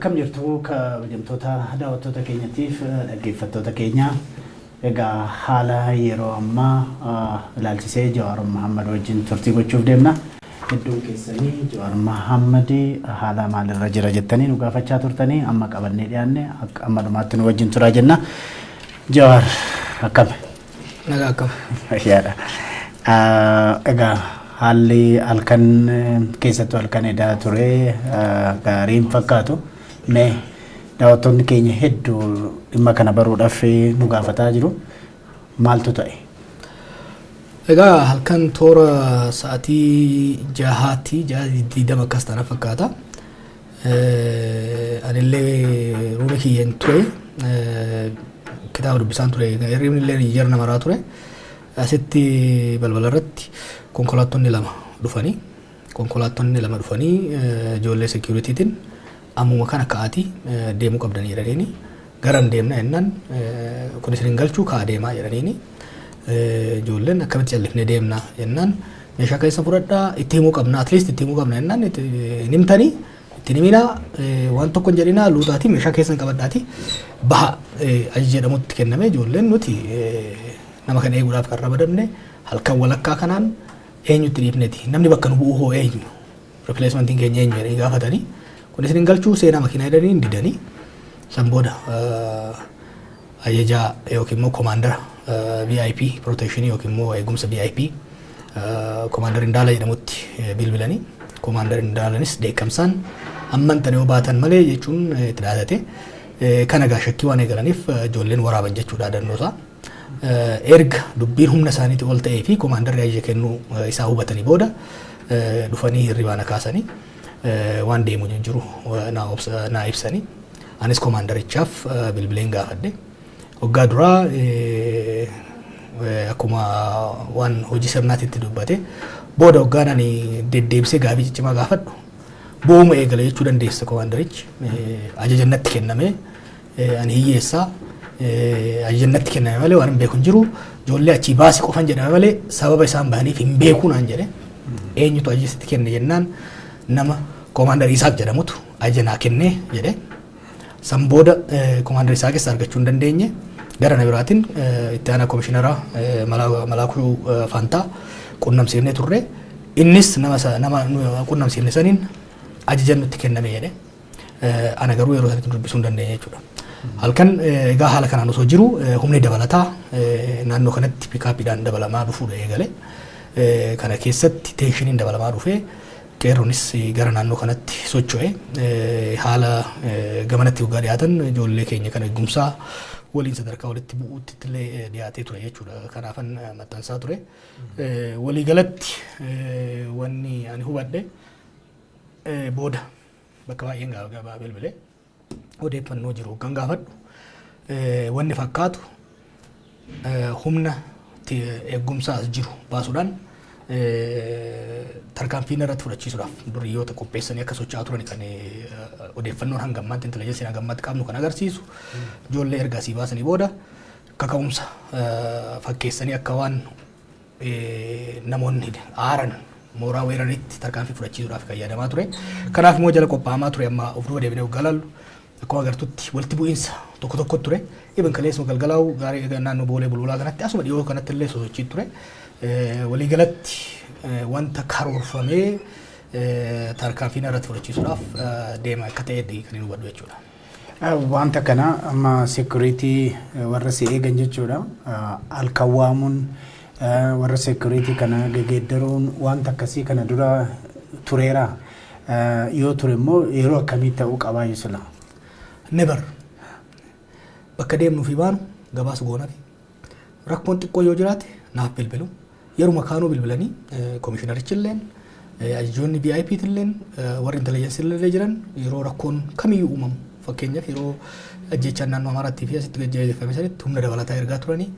Akkam jirtu, kabajamtoota daawwattoota keenyatiif dhaggeeffattoota keenya? Egaa haala yeroo ammaa ilaalchisee Jawaar Mohammad wajjin turtii gochuuf deemna. Hedduun keessanii Jawaar Mohammad haala maalirra jira jettanii nu gaafachaa turtanii, amma qabannee dhiyaanne, akka amma dhumaatti nu wajjin turaa jenna. Jawaar, akkam? Nagaa, akkam? Fayyaadha. Egaa haalli halkan, keessattuu halkan edaa ture, gaarii hin fakkaatu. Mee daawwattoonni keenya hedduu dhimma kana baruudhaaf nu gaafataa jiru. Maaltu ta'e? Egaa halkan toora sa'aatii 6tti, 6:20 akkas tana fakkaata. Anillee room kiyyeen ture. Kitaaba dubbisaan ture. Hirribni illee jara namaraa ture. Asitti balbala irratti konkolaattonni lama dhufanii ijoollee securitytiin ammuma kana ka'aatii deemuu qabdanii jedhaniini. Garam deemna jennaan, kun isin hin galchuu, ka'aa deemaa jedhaniini. Ijoolleen akkamitti callifnee deemna jennaan, meeshaa keessa fudhadhaa, itti himuu qabna, at least itti himuu qabna jennaan, hin himtanii, itti himinaa, waan tokko hin jedhinaa, luutaatii meeshaa keessan qabadhaatii baha ajaja jedhamutti kenname. Ijoolleen nuti nama kana eeguudhaaf kan ramadamne, halkan walakkaa kanaan eenyutti dhiifneti, namni bakka nu bu'u hoo eenyu, replacementiin keenya eenyu jedhanii gaafatanii, kun isin hin galchuu, seenaa makiinaa jedhanii hin didanii. San booda ajajaa yookiin immoo komaandara VIP protection yookiin immoo eegumsa VIP komaandar Indaala jedhamutti bilbilanii, komaandar Indaalanis dheekkamsaan amman tana yoo baatan malee jechuun itti dhaadate. Kana egaa shakkii waan eegalaniif ijoolleen waraaban jechuudha dhaadannoo. Erga dubbiin humna isaaniitii ol ta'ee fi komaandarri ajaja kennuu isaa hubatanii booda dhufanii hirribaa na kaasanii waan deemu jiru naa ibsanii, anis komaandarichaaf bilbileen gaafadhe. Waggaa duraa akkuma waan hojii sirnaatitti dubbate, booda waggaan ani deddeebisee gaafii ciccimaa gaafadhu bo'uma eegale jechuu dandeessa komaandarichi. Ajaja natti kenname, ani hiyyeessaa, ajaja natti kenname malee waan hin beeku hin jiru, ijoollee achii baasi qofan jedhame malee sababa isaan bahaniif hin beeku naan jedhe. Eenyutu ajaja sitti kenne jennaan, nama koomaandar Isaaq jedhamutu ajaja naa kenne jedhe. San booda koomaandar Isaaqis argachuu hin dandeenye. Gara na biraatiin itti aanaa koomishinaraa Malaakuu Faantaa qunnamsiifnee turre. Innis nama qunnamsiifne saniin ajaja nutti kenname jedhe. Ana garuu yeroo sanitti dubbisuu hin dandeenye jechuudha. Halkan egaa haala kanaan osoo jiru humni dabalataa naannoo kanatti pickupiidhaan dabalamaa dhufuudha eegale. Kana keessatti tensioniin dabalamaa dhufee qeerronis gara naannoo kanatti socho'e. Haala gamanatti waggaa dhiyaatan ijoollee keenya kana eegumsaa waliin sadarkaa walitti bu'uutti illee dhiyaatee ture jechuudha. Kanaafan maxxansaa ture. Waliigalatti wanni ani hubadhe, booda bakka baay'een gabaa bilbilee odeeffannoo jiru kan gaafadhu, wanni fakkaatu humna eegumsaa as jiru baasuudhaan tarkaanfiin irratti fudhachiisuudhaaf duriyyoota qopheessanii akka socho'aa turan kan odeeffannoon hanga ammaatti, intelligenceiin hanga ammaatti qabnu kan agarsiisu. Ijoollee erga asii baasanii booda kaka'umsa fakkeessanii akka waan namoonni aaran mooraa weeraritti tarkaanfii fudhachiisuudhaaf kan yaadamaa ture. Kanaaf immoo jala qophaa'amaa ture. Amma of duuba deebinee waggaa laallu, akkuma agartutti walitti bu'iinsa tokko tokko ture. Ibn kaleessuma galgalaa'u gaarii naannoo Boolee Bulbulaa kanatti, asuma dhiyoo kanatti illee sosochii ture. Waliigalatti wanta karoorfamee tarkaanfiin irratti fudhachiisuudhaaf deema akka ta'e kan hin hubadhu jechuudha. Wanta kana amma security warra si eegan jechuudha. Halkan waamuun, warra security kana gegeeddaruun, wanta akkasii kana dura tureera. Yoo ture immoo yeroo akkamii ta'uu qabaa sila? Never. Bakka deemnuu fi baanu gabaasa goonafi. Rakkoon xiqqoo yoo jiraate naaf bilbilu. Yeruma kaanuu bilbilanii koomishinarichi illeen, ajajoonni VIP illeen, warri intelligence illee jiran yeroo rakkoon kamiyyuu uumamu, fakkeenyaaf yeroo ajjechaan naannoo Amaaraattii fi asitti gaggeeffame sanitti humna dabalataa ergaa turanii,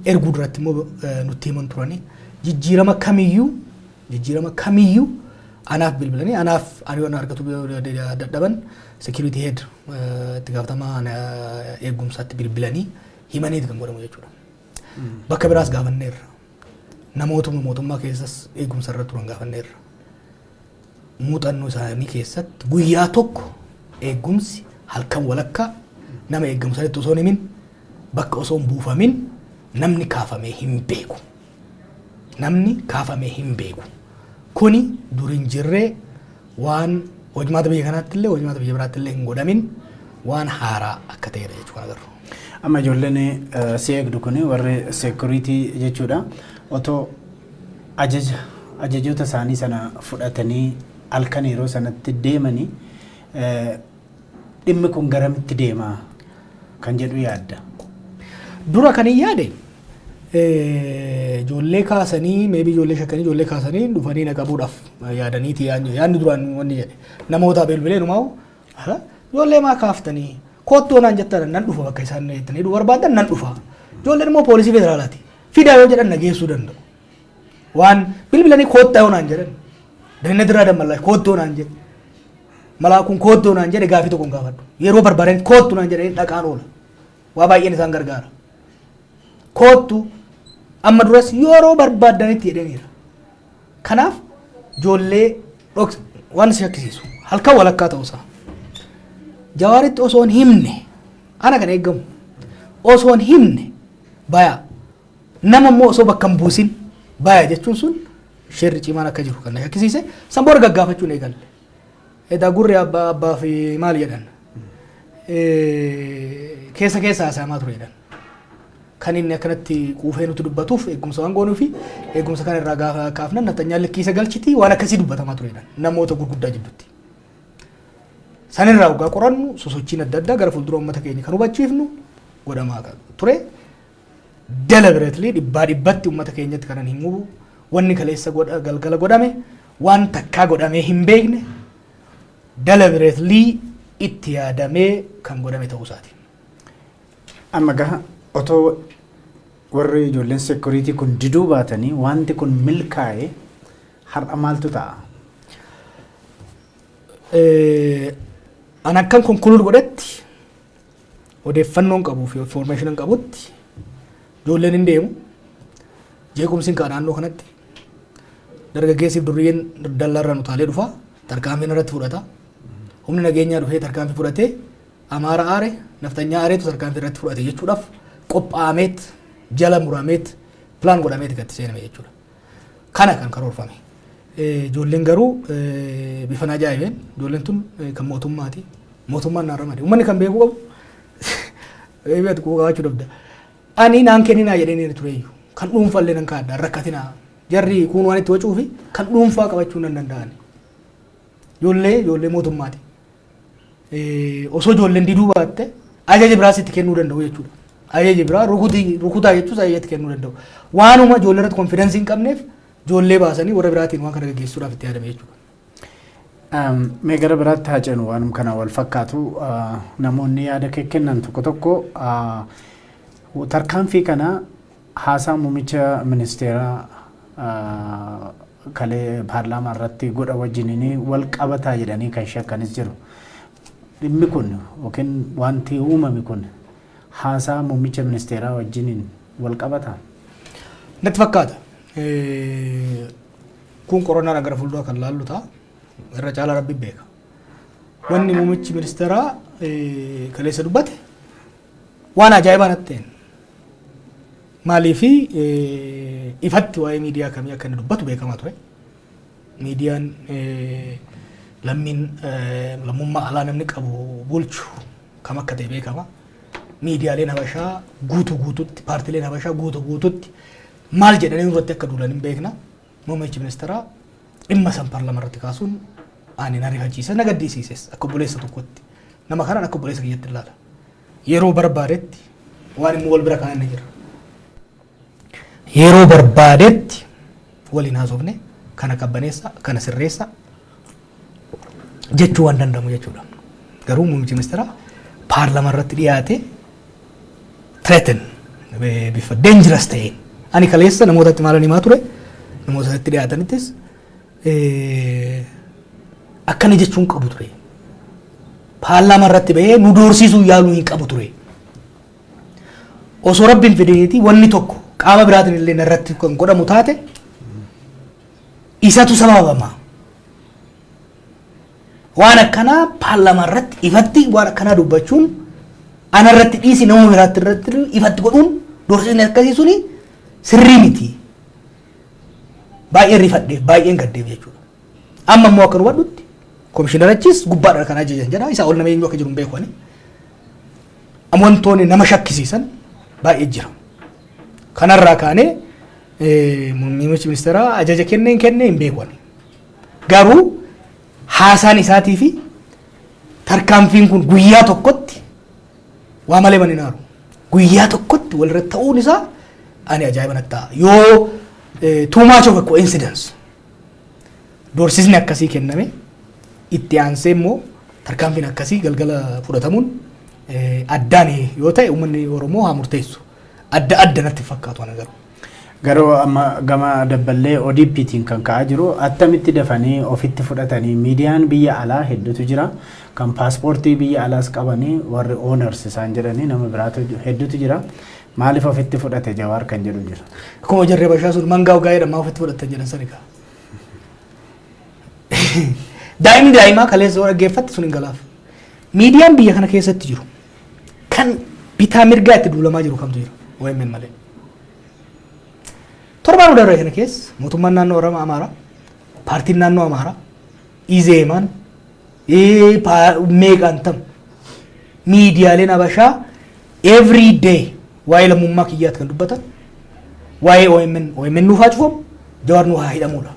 erguu duratti immoo nutti himan turanii. Jijjiirama kamiyyuu anaaf bilbilanii, anaaf ani waan argatu dadhaban security head, itti gaafatamaa eegumsaatti bilbilanii himaniiti kan godhamu jechuudha. Bakka biraas gaafanneerra. Namootuma mootummaa keessas eegumsa irra turan gaafanneerra. Muuxannoo isaanii keessatti guyyaa tokko eegumsi Halkan walakkaa nama eeggamu sanitti osoo hin himin, bakka osoo hin buufamin namni kaafamee hin beeku. Namni kaafamee hin beeku. Kuni dur hin jirree, waan hojmaata biyya kanaatti illee, hojmaata biyya biraatti illee hin godhamin, waan haaraa akka ta'edha jechuu kan agarru. Amma ijoolleen si eegdu kuni, warri security jechuudha. Otoo ajaja ajajoota isaanii sana fudhatanii halkan yeroo sanatti deemanii, dhimmi kun garamitti deema kan jedhu yaadda? Dura kan hin yaade, ijoollee kaasanii, maybe ijoollee shakkanii, ijoollee kaasanii dhufanii na qabuudhaaf yaadaniiti. Yaadni duraan wanni jedhe, namoota bilbilee numaa'u, ijoollee maa kaaftanii, koottoo naan jettan, nan dhufa, bakka isaan jettanii dhufuu barbaadan nan dhufa. Ijoolleen immoo poolisii federaalaati. Fidaa yoo jedhan na geessuu danda'u. Waan bilbilanii koottaa yoo naan jedhan, Danina Diraa Dammallaash koottoo naan jedhe, Malaakuun koottoo naan jedhe, gaafii tokko hin gaafadhu. Yeroo barbaadan koottu naan jedhanii dhaqaan oola. Waa baay'een isaan gargaara. Koottu amma duras yeroo barbaadanitti jedhaniira. Kanaaf ijoollee waan si shakkisiisu halkan walakkaa ta'uusaa. Jawaaritti osoo hin himne, ana kan eeggamu osoo hin himne baya, nama immoo osoo bakka hin buusin baya jechuun sun shirri cimaan akka jiru kan na shakkisiise. San booda gaggaafachuun eegalle. Edaa gurri abbaa abbaa fi maal jedhan, keessa keessa haasa'amaa ture jedhan. Kan inni akkanatti quufee nuti dubbatuuf eegumsa waan goonuu fi eegumsa kana irraa gaafa kaafnan naxxanyaan likkiisa galchiti, waan akkasii dubbatamaa ture jedhan namoota gurguddaa jidduutti. Sanirraa waggaa qorannu, sosochiin adda addaa gara fuuldura uummata keenya kan hubachiifnu godhamaa ture. Deliberately, dhibbaa dhibbatti uummata keenyatti kanan himu, wanni kaleessa galgala godhame waan takkaa godhamee hin beekne, deliberately itti yaadamee kan godhame ta'uu isaati. Amma gaha otoo warri ijoolleen security kun diduu baatanii wanti kun milkaa'e, har'a maaltu ta'a? An akkan conclude godhetti, odeeffannoon qabuu fi information qabutti, ijoolleen hin deemu, jeequmsi hin ka'a. Naannoo kanatti dargaggeessiif durriyyeen dallaarraan utaalee dhufa, tarkaanfiin irratti fudhata. Humni nageenyaa dhufee tarkaanfii fudhatee, Amaara aare, naftanyaa aareetu tarkaanfii irratti fudhate jechuudhaaf qophaa'ameet, jala murameet, plan godhameet gatti seename jechuudha. Kana kan karoorfame. Ijoolleen garuu bifa ajaa'ibeen, ijoolleen tun kan mootummaati. Mootummaan naan ramade. Uummanni kan beekuu qabu, eebii quba qabaachuu dabda. Ani naan kenninaa jedheen tureyyuu. Kan dhuunfallee nan kaadda rakkatinaa. Jarri kun waan itti wacuu fi kan dhuunfaa qabachuu nan danda'ani. Ijoollee mootummaati. Osoo ijoolleen diduu baatte ajaja biraas itti kennuu danda'u jechuudha. Ajaja biraa rukutaa jechuus ajaja itti kennuu danda'u. Waanuma ijoollee irratti confidence hin qabneef ijoollee baasanii warra biraatiin waan kana gaggeessuudhaaf itti yaadame jechuudha. Mee gara biraatti haa ceenu. Waanuma kana wal fakkaatu, namoonni yaada kennan tokko tokko tarkaanfii kana haasaa muummicha ministeeraa kalee paarlaamaa irratti godha wajjiniin wal qabataa jedhanii kan shakkanis jiru. Dhimmi kun yookiin wanti uumame kun haasaa muummicha ministeeraa wajjiniin wal qabataa? Natti fakkaata. Kun qorannaadhaan gara fuulduraa kan laallu ta'a. Irra caalaa Rabbi beeka. Wanni muummichi ministeeraa kaleessa dubbate waan ajaa'ibaa natti ta'e. Maaliifi, ifatti waa'ee miidiyaa kamii akka inni dubbatu beekamaa ture. Miidiyaan lammiin lammummaa alaa namni qabu bulchu kam akka ta'e beekama. Miidiyaaleen Habashaa guutuu guututti, paartileen Habashaa guutuu guututti maal jedhanii irratti akka duulan hin beekna. Muummichi ministeeraa dhimma san paarlaamaa irratti kaasuun ani na rifachiise, na gaddisiises akka obboleessa tokkotti. Nama kanaan akka obboleessa kiyyatti ilaala. Yeroo barbaadetti waan immoo wal bira kaa'an ni jira. Yeroo barbaadetti waliin haasofne, kana qabbaneessa, kana sirreessa jechuu waan danda'amu jechuudha. Garuu muummichi ministeeraa paarlaamaa irratti dhiyaate threaten bifa dangerous ta'een, ani kaleessa namootatti maalan himaa ture, namoota itti dhiyaatanittis akkana jechuun qabu ture. Paarlaamaa irratti bahee nu doorsiisuu yaaluu hin qabu ture. Osoo Rabbiin fidiniiti wanni tokko qaama biraatiin illee narratti kan godhamu taate, isatu sababama. Waan akkanaa paarlaamaa irratti ifatti waan akkanaa dubbachuun, ana irratti dhiisi, nama biraatti irratti ifatti godhuun, doorsisni akkasii suni sirrii miti. Baay'een rifadheef, baay'een gaddeef jechuudha. Amma immoo akka nu hubadhutti komishinarachis gubbaadha kan ajajan jedha. Isaa ol nama eenyu akka jiru hin beeku ani. Wantoonni nama shakkisiisan baay'ee jira. Kanarraa kaanee muummichi ministeeraa ajaja kennee kennee hin beeku ani. Garuu haasaan isaatii fi tarkaanfiin kun guyyaa tokkotti waa malee mani naaru. Guyyaa tokkotti walirra ta'uun isaa ani ajaa'iba natti ta'a. Yoo too much of a coincidence doorsisni akkasii kenname, itti aansee immoo tarkaanfiin akkasii galgala fudhatamuun addaan yoo ta'e, uummanni Oromoo haa murteessu. Adda adda natti fakkaatu ana garuu. Garuu amma gama dabballee ODP'tiin kan ka'aa jiru, attamitti dafanii ofitti fudhatanii? Miidiyaan biyya alaa hedduutu jira. Kan paaspoortii biyya alaas qabanii, warri owners isaan jedhanii nama biraatu hedduutu jira. Maaliif ofitti fudhate Jawaar kan jedhu jira. Akkuma jarree bashaa sun mangaa ogaa jedhamaa ofitti fudhatan jedhan sani kaa. Daa'imni daa'imaa kaleessa yoo dhaggeeffatte sun hin galaaf. Miidiyaan biyya kana keessatti jiru kan bitaa mirgaa itti duulamaa jiru kamtu jira OMN malee? Torbaan darbe kana keessa mootummaan naannoo Oromoo Amaaraa, paartiin naannoo Amaaraa, Izeemaan, meeqaan tam miidiyaaleen Habashaa every day waa'ee lammummaa kiyyaatti kan dubbatan, waa'ee OMN, OMN nuuf haa cufamu, Jawaar nuuf haa hidhamudha.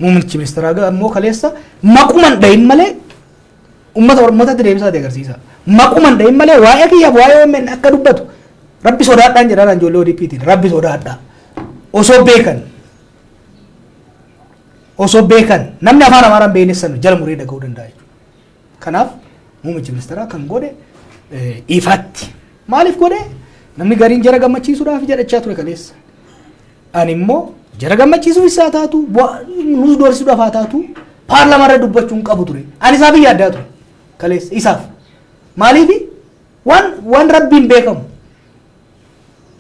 Muummichi ministeeraa immoo kaleessa maquman dhahin malee uummata Oromootaatti deebisaati agarsiisa. Maquman dhahin malee waa'ee kiyyaaf waa'ee OMN akka dubbatu rabbi sodaadhaan jedhaan ijoollee ODP'tiin, rabbi sodaadhaa. Osoo beekan namni afaan Amaaraan beekne sana jala muree dhaga'uu danda'a jechuudha. Kanaaf muummichi ministeeraa kan godhe ifatti. Maaliif godhe? Namni gariin jara gammachiisuudhaaf jedhachaa ture kaleessa. Ani immoo jara gammachiisuuf isaa taatu, nus doorsisuudhaaf haa taatu, paarlaamaa irra dubbachuu hin qabu ture. Ani isaaf yaaddaa ture kaleessa isaaf. Maaliif? Waan rabbiin beekamu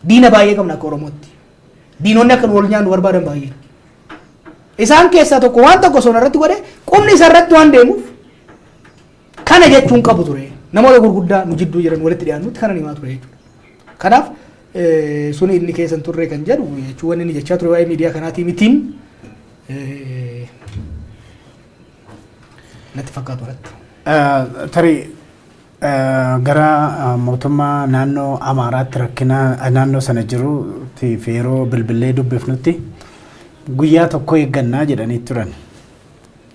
diina baay'ee qabna akka Oromootti. Diinonni akka nu wal nyaannu barbaadan baay'ee. Isaan keessaa tokko waan tokko osoo irratti godhe, qubni isa irratti waan deemuuf kana jechuun qabu ture. Namoota gurguddaa nu jidduu jiran walitti dhiyaannutti kana himaa ture jechuudha. Kanaaf suni inni keessan turre kan jedhu jechuun, wanni inni jechaa ture waa'ee miidiyaa kanaatii mitiin natti fakkaatu irratti. Tarii gara mootummaa naannoo Amaaraatti rakkina naannoo sana jiruutiif yeroo bilbilee dubbifnutti guyyaa tokko eeggannaa jedhanii turan.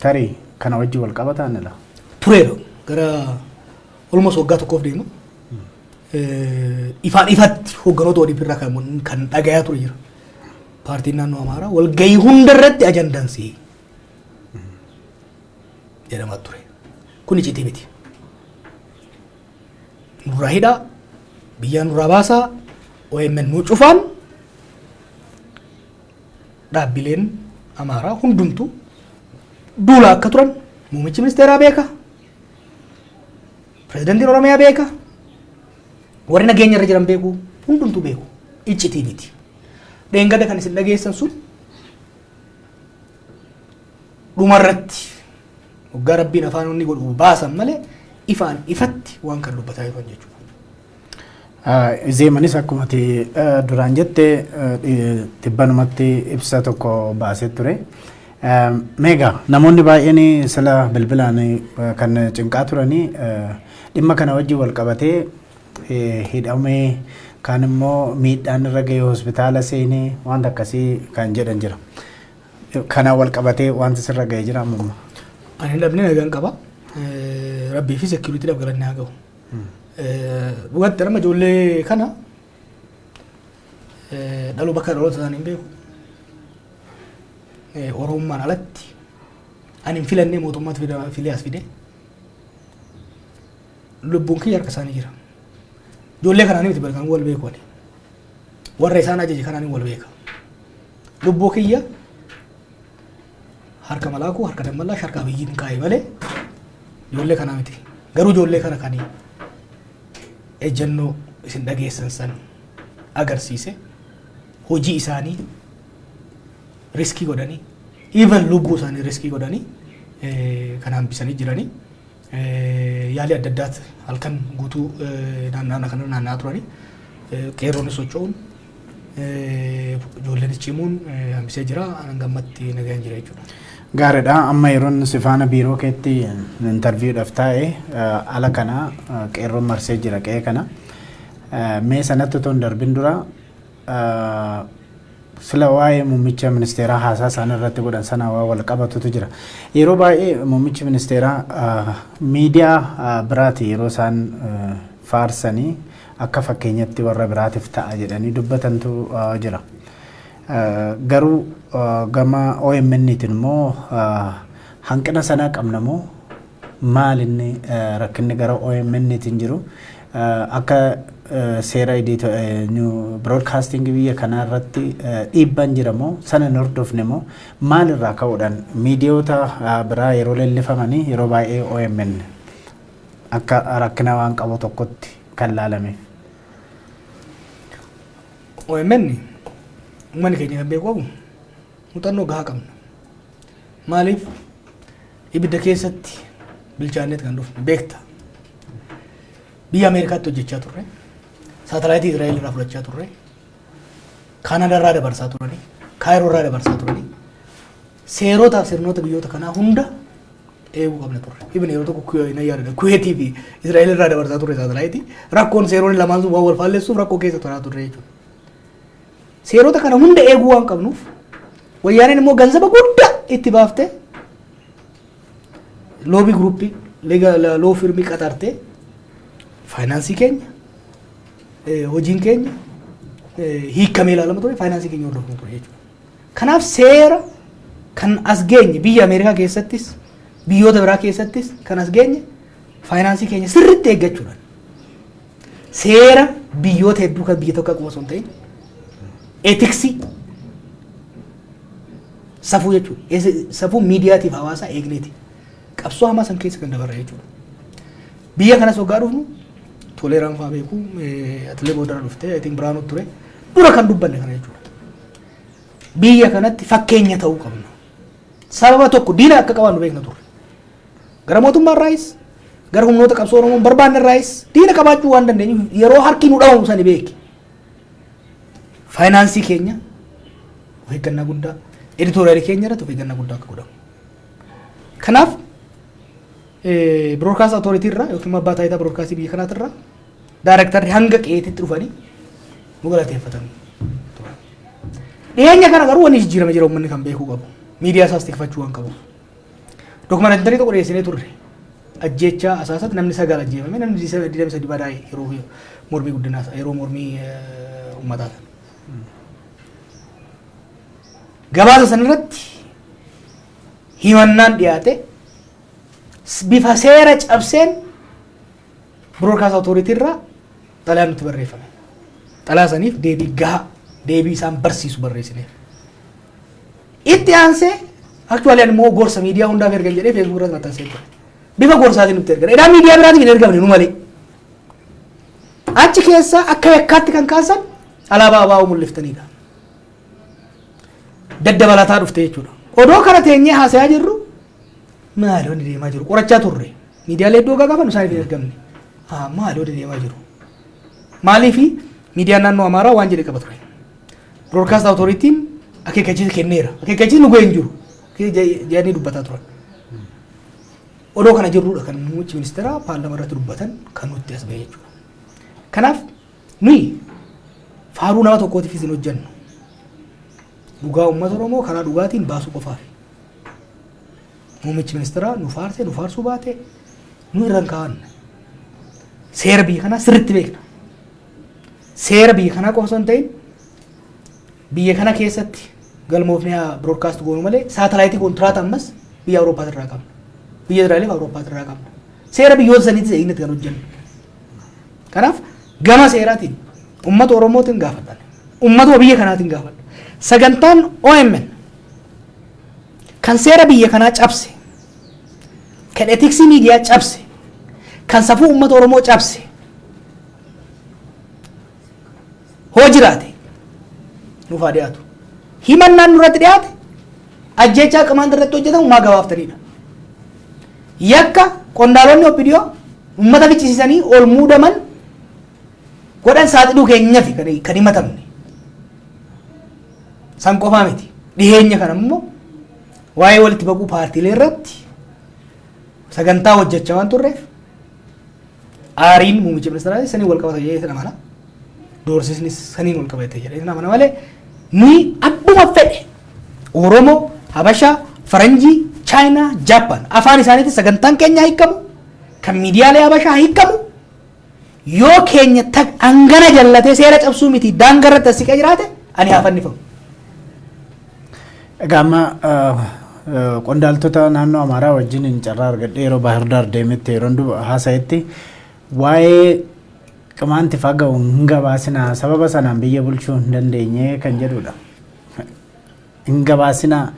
Tarii kana wajjin wal qabataan la. Tureera, gara almost waggaa tokkoof deema. Ifaan ifatti hoogganoota ODP irraa kan dhagayaa ture jira. Paartiin naannoo Amaaraa walgahii hunda irratti ajandaan si'i jedhamaa ture. Kun iccitii miti. Nurraa hidhaa, biyyaa nurraa baasaa, OMN nuu cufaan, dhaabbileen Amaaraa hundumtuu duula akka turan muummichi ministeeraa beeka. Pirezidantiin Oromiyaa beeka. Warri nageenya irra jiran beeku, hundumtuu beeku. Iccitii miti. Dheengadda kan isin dhageessan sun dhumarratti waggaa rabbiin afaan inni godhu baasan malee ifaan ifatti waan kan dubbataa jiran jechuudha. Zeemanis akkuma ati duraan jette tibbanumatti ibsa tokko baasee ture. Meegaa namoonni baay'een sila bilbilaan kan cinqaa turanii dhimma kana wajjin wal qabatee hidhamee, kaan immoo miidhaan irra ga'e, hospitaala seenee, wanta akkasii kan jedhan jira. Kana wal qabatee wanti sirra ga'e jira amma? Ani hin dhabne, nagaan qaba. Rabbii fi securitydhaaf galanni haa ga'u. Dhugatti nama ijoollee kana dhaluu bakka dhaloota isaanii hin beeku. Oromummaan alatti ani hin filannee, mootummaatu filee as fide. Lubbuun kiyya harka isaanii jira. Ijoollee kanaanii miti kan wal beeku ani. Warra isaan ajaje kanaanii wal beeka. Lubbuu kiyya harka Malaakuu, harka Dammallaa, harka Abiyyiin kaa'e malee ijoollee kanaa miti. Garuu ijoollee kana kan ejjennoo isin dhageessan san agarsiise, hojii isaanii risk godhanii, even lubbuu isaanii risk godhanii Kan hambisanii jiranii. Yaalii adda addaati halkan guutuu naannaa kana naanna'aa turanii. Qeerroonis socho'uun, ijoolleenis cimuun hambisee jira. Hanga ammatti nagaan jira jechuudha. Gaariidha. Amma yeroon si faana biiroo keetti interviewdhaaf taa'e ala kana qeerroon marsee jira qe'ee kana. Mee sanatti otoo hin darbin dura, sila waa'ee muummicha ministeeraa haasaa isaan irratti godhan sana waa wal qabatutu jira. Yeroo baay'ee muummichi ministeeraa miidiyaa biraati yeroo isaan faarsanii akka fakkeenyatti warra biraatiif ta'a jedhanii dubbatantu jira. Garuu gama OMN'tiin immoo hanqina sanaa qabna moo, maal inni rakkinni gara OMN'tiin jiru? Akka seera broadcasting biyya kanaa irratti dhiibbaan jira moo, sana hin hordofne moo, maal irraa ka'uudhaan miidiyoota biraa yeroo leellifamanii yeroo baay'ee OMN akka rakkina waan qabu tokkotti kan laalameef? OMN uummanni keenya kan beeku qabu, muuxannoo gahaa qabna. Maaliif, ibidda keessatti bilchaanneet kan dhufne beekta. Biyya Ameerikaatti hojjechaa turre. Saatalaayitii Israa'el irraa fudhachaa turre. Kaanadaa irraa dabarsaa turani. Kaayiroo irraa dabarsaa turani. Seerotaaf sirnoota biyyoota kanaa hunda eeguu qabna turre. Ibn yeroo tokko na yaadadha. Kuweetii fi Israa'el irraa dabarsaa turre saatalaayitii. Rakkoon seeronni lamaan sun waan wal faallessuuf rakkoo keessa turaa turre jechuudha. Seerota kana hunda eeguu waan qabnuuf, wayyaaneen immoo ganzaba guddaa itti baaftee, lobby groupii, law firmii qaxartee, faayinaansii keenya, hojiin keenya hiikamee ilaalama ture, faayinaansii keenya hordofama ture jechuudha. Kanaaf seera kan as geenye, biyya Ameerikaa keessattis biyyoota biraa keessattis kan as geenye, faayinaansii keenya sirriitti eeggachuudhaan, seera biyyoota hedduu kan biyya tokko qofa osoo hin ta'in, ethicsii, safuu jechuudha. Safuu miidiyaatiif hawaasaa eegneeti. Qabsoo hamaa san keessa kan dabarre jechuudha. Biyya kanas waggaa dhufnu, Toleeraan fa'aa beeku, atilee boodara dhuftee, I think Biraanuu ture. Dura kan dubbanne kana jechuudha. Biyya kanatti fakkeenya ta'uu qabna. Sababa tokko diina akka qabaannu beekna turre. Gara mootummaa irraayis, gara humnoota qabsoo Oromoon barbaanne irraayis diina qabaachuu waan dandeenyuuf, yeroo harki nu dhawamu sani beeki. Faayinaansii keenya of eeggannaa guddaa, editorialii keenya irratti of eeggannaa guddaa akka godhamu. Kanaaf Broadcast Authority irraa yookiin abbaa taayitaa broadcastii biyya kanaatirraa daayirektarri hanga qe'eetitti dhufanii nu galateeffatan. Dhiyeenya kana garuu wanni jijjiirame jira, uummanni kan beekuu qabu. Miidiyaa isaas tikfachuu waan qabuuf. Documentary tokko dhiyeessinee turre. Ajjeechaa Asaasatti namni sagal ajjeefame, namni 23 badaa'e, yeroo mormii guddinaa, yeroo mormii uummataa sana. Gabaasa san irratti himannaan dhiyaate, bifa seera cabseen Broadcast Authority irraa xalayaan nutti barreeffame. Xalayaa saniif deebii gahaa, deebii isaan barsiisu barreessineef. Itti aansee actually ani immoo gorsa miidiyaa hundaaf ergan jedhee Facebook irratti maxxansee ture. Bifa gorsaatiin nutti ergan. Edhaa miidiyaa biraatiin hin ergamne nu malee. Achi keessa akka yakkaatti kan kaasan alaabaa ABO mul'iftanidha. Daddabalataa dhufte jechuudha. Odoo kana teenyee haasayaa jirru, maali wanni deemaa jiru qorachaa turre. Miidiyaalee iddoo gaafa isaaniif hin ergamne. Maali wanni deemaa jiru? Maaliifi miidiyaan naannoo Amaaraa waan jedhe qaba ture. Broadcast Authority'n akeekkachiisa kenneera. Akeekkachiisni nu ga'e hin jiru jedhanii dubbataa turan. Odoo kana jirrudha kan muummichi ministeeraa paarlaamaa irratti dubbatan kan nutti as ba'e jechuudha. Kanaaf nuyi faaruu nama tokkootiifis hin hojjennu. Dhugaa uummata Oromoo karaa dhugaatiin baasuu qofaaf. Muummichi ministeeraa nu faarse, nu faarsuu baate, nu irra hin kaa'anne. Seera biyya kanaa sirriitti beekna. Seera biyya kanaa qofa osoo hin ta'in, biyya kana keessatti galmoofnee broadcast goonu malee, saatalaayitii kontiraata ammas biyya Awuroopaas irraa qabna. Biyya Israa'eliif Awuroopaas irraa qabna. Seera biyyoota saniitis eegnatti kan hojjennu. Kanaaf gama seeraatiin uummata Oromootiin gaafadhan. Uummatuma biyya kanaatiin gaafadha. Sagantaan OMN kan seera biyya kanaa cabse, kan ethicsii miidiyaa cabse, kan safuu uummata Oromoo cabse hoo jiraate nuuf haa dhiyaatu. Himannaan nurratti dhiyaate ajjechaa Qimaant irratti hojjetamu maa gabaaftanidha. Yakka qondaalonni OPDO uummata ficcisiisanii ol muudaman godhan saaxiluu keenyafi kan himatamne. San qofaa miti. Dhiheenya kana immoo waa'ee walitti baquu paartiilee irratti sagantaa hojjechaa waan turreef, aariin muummicha ministeeraa saniin wal qabata jedhee amana. Doorsisni saniin wal qabate jedhee amana malee, nuyi abbuma fedhe, Oromoo, Habashaa, Faranjii, Chaayinaa, Jaappaan, afaan isaaniitti sagantaan keenya hiikamu, kan miidiyaalee Habashaa hiikamu, yoo keenya hangana jallatee seera cabsuu miti daangaa irratti as siqee jiraate, ani haa fannifamu. Egaa amma qondaaltota naannoo Amaaraa wajjin hin carraa argadhee yeroo Baahir deemetti, yeroo duba haasa'etti, waa'ee Qimaanti faga'u hin gabaasinaa, sababa sanaan biyya bulchuu hin dandeenye kan jedhudha. Hin gabaasinaa,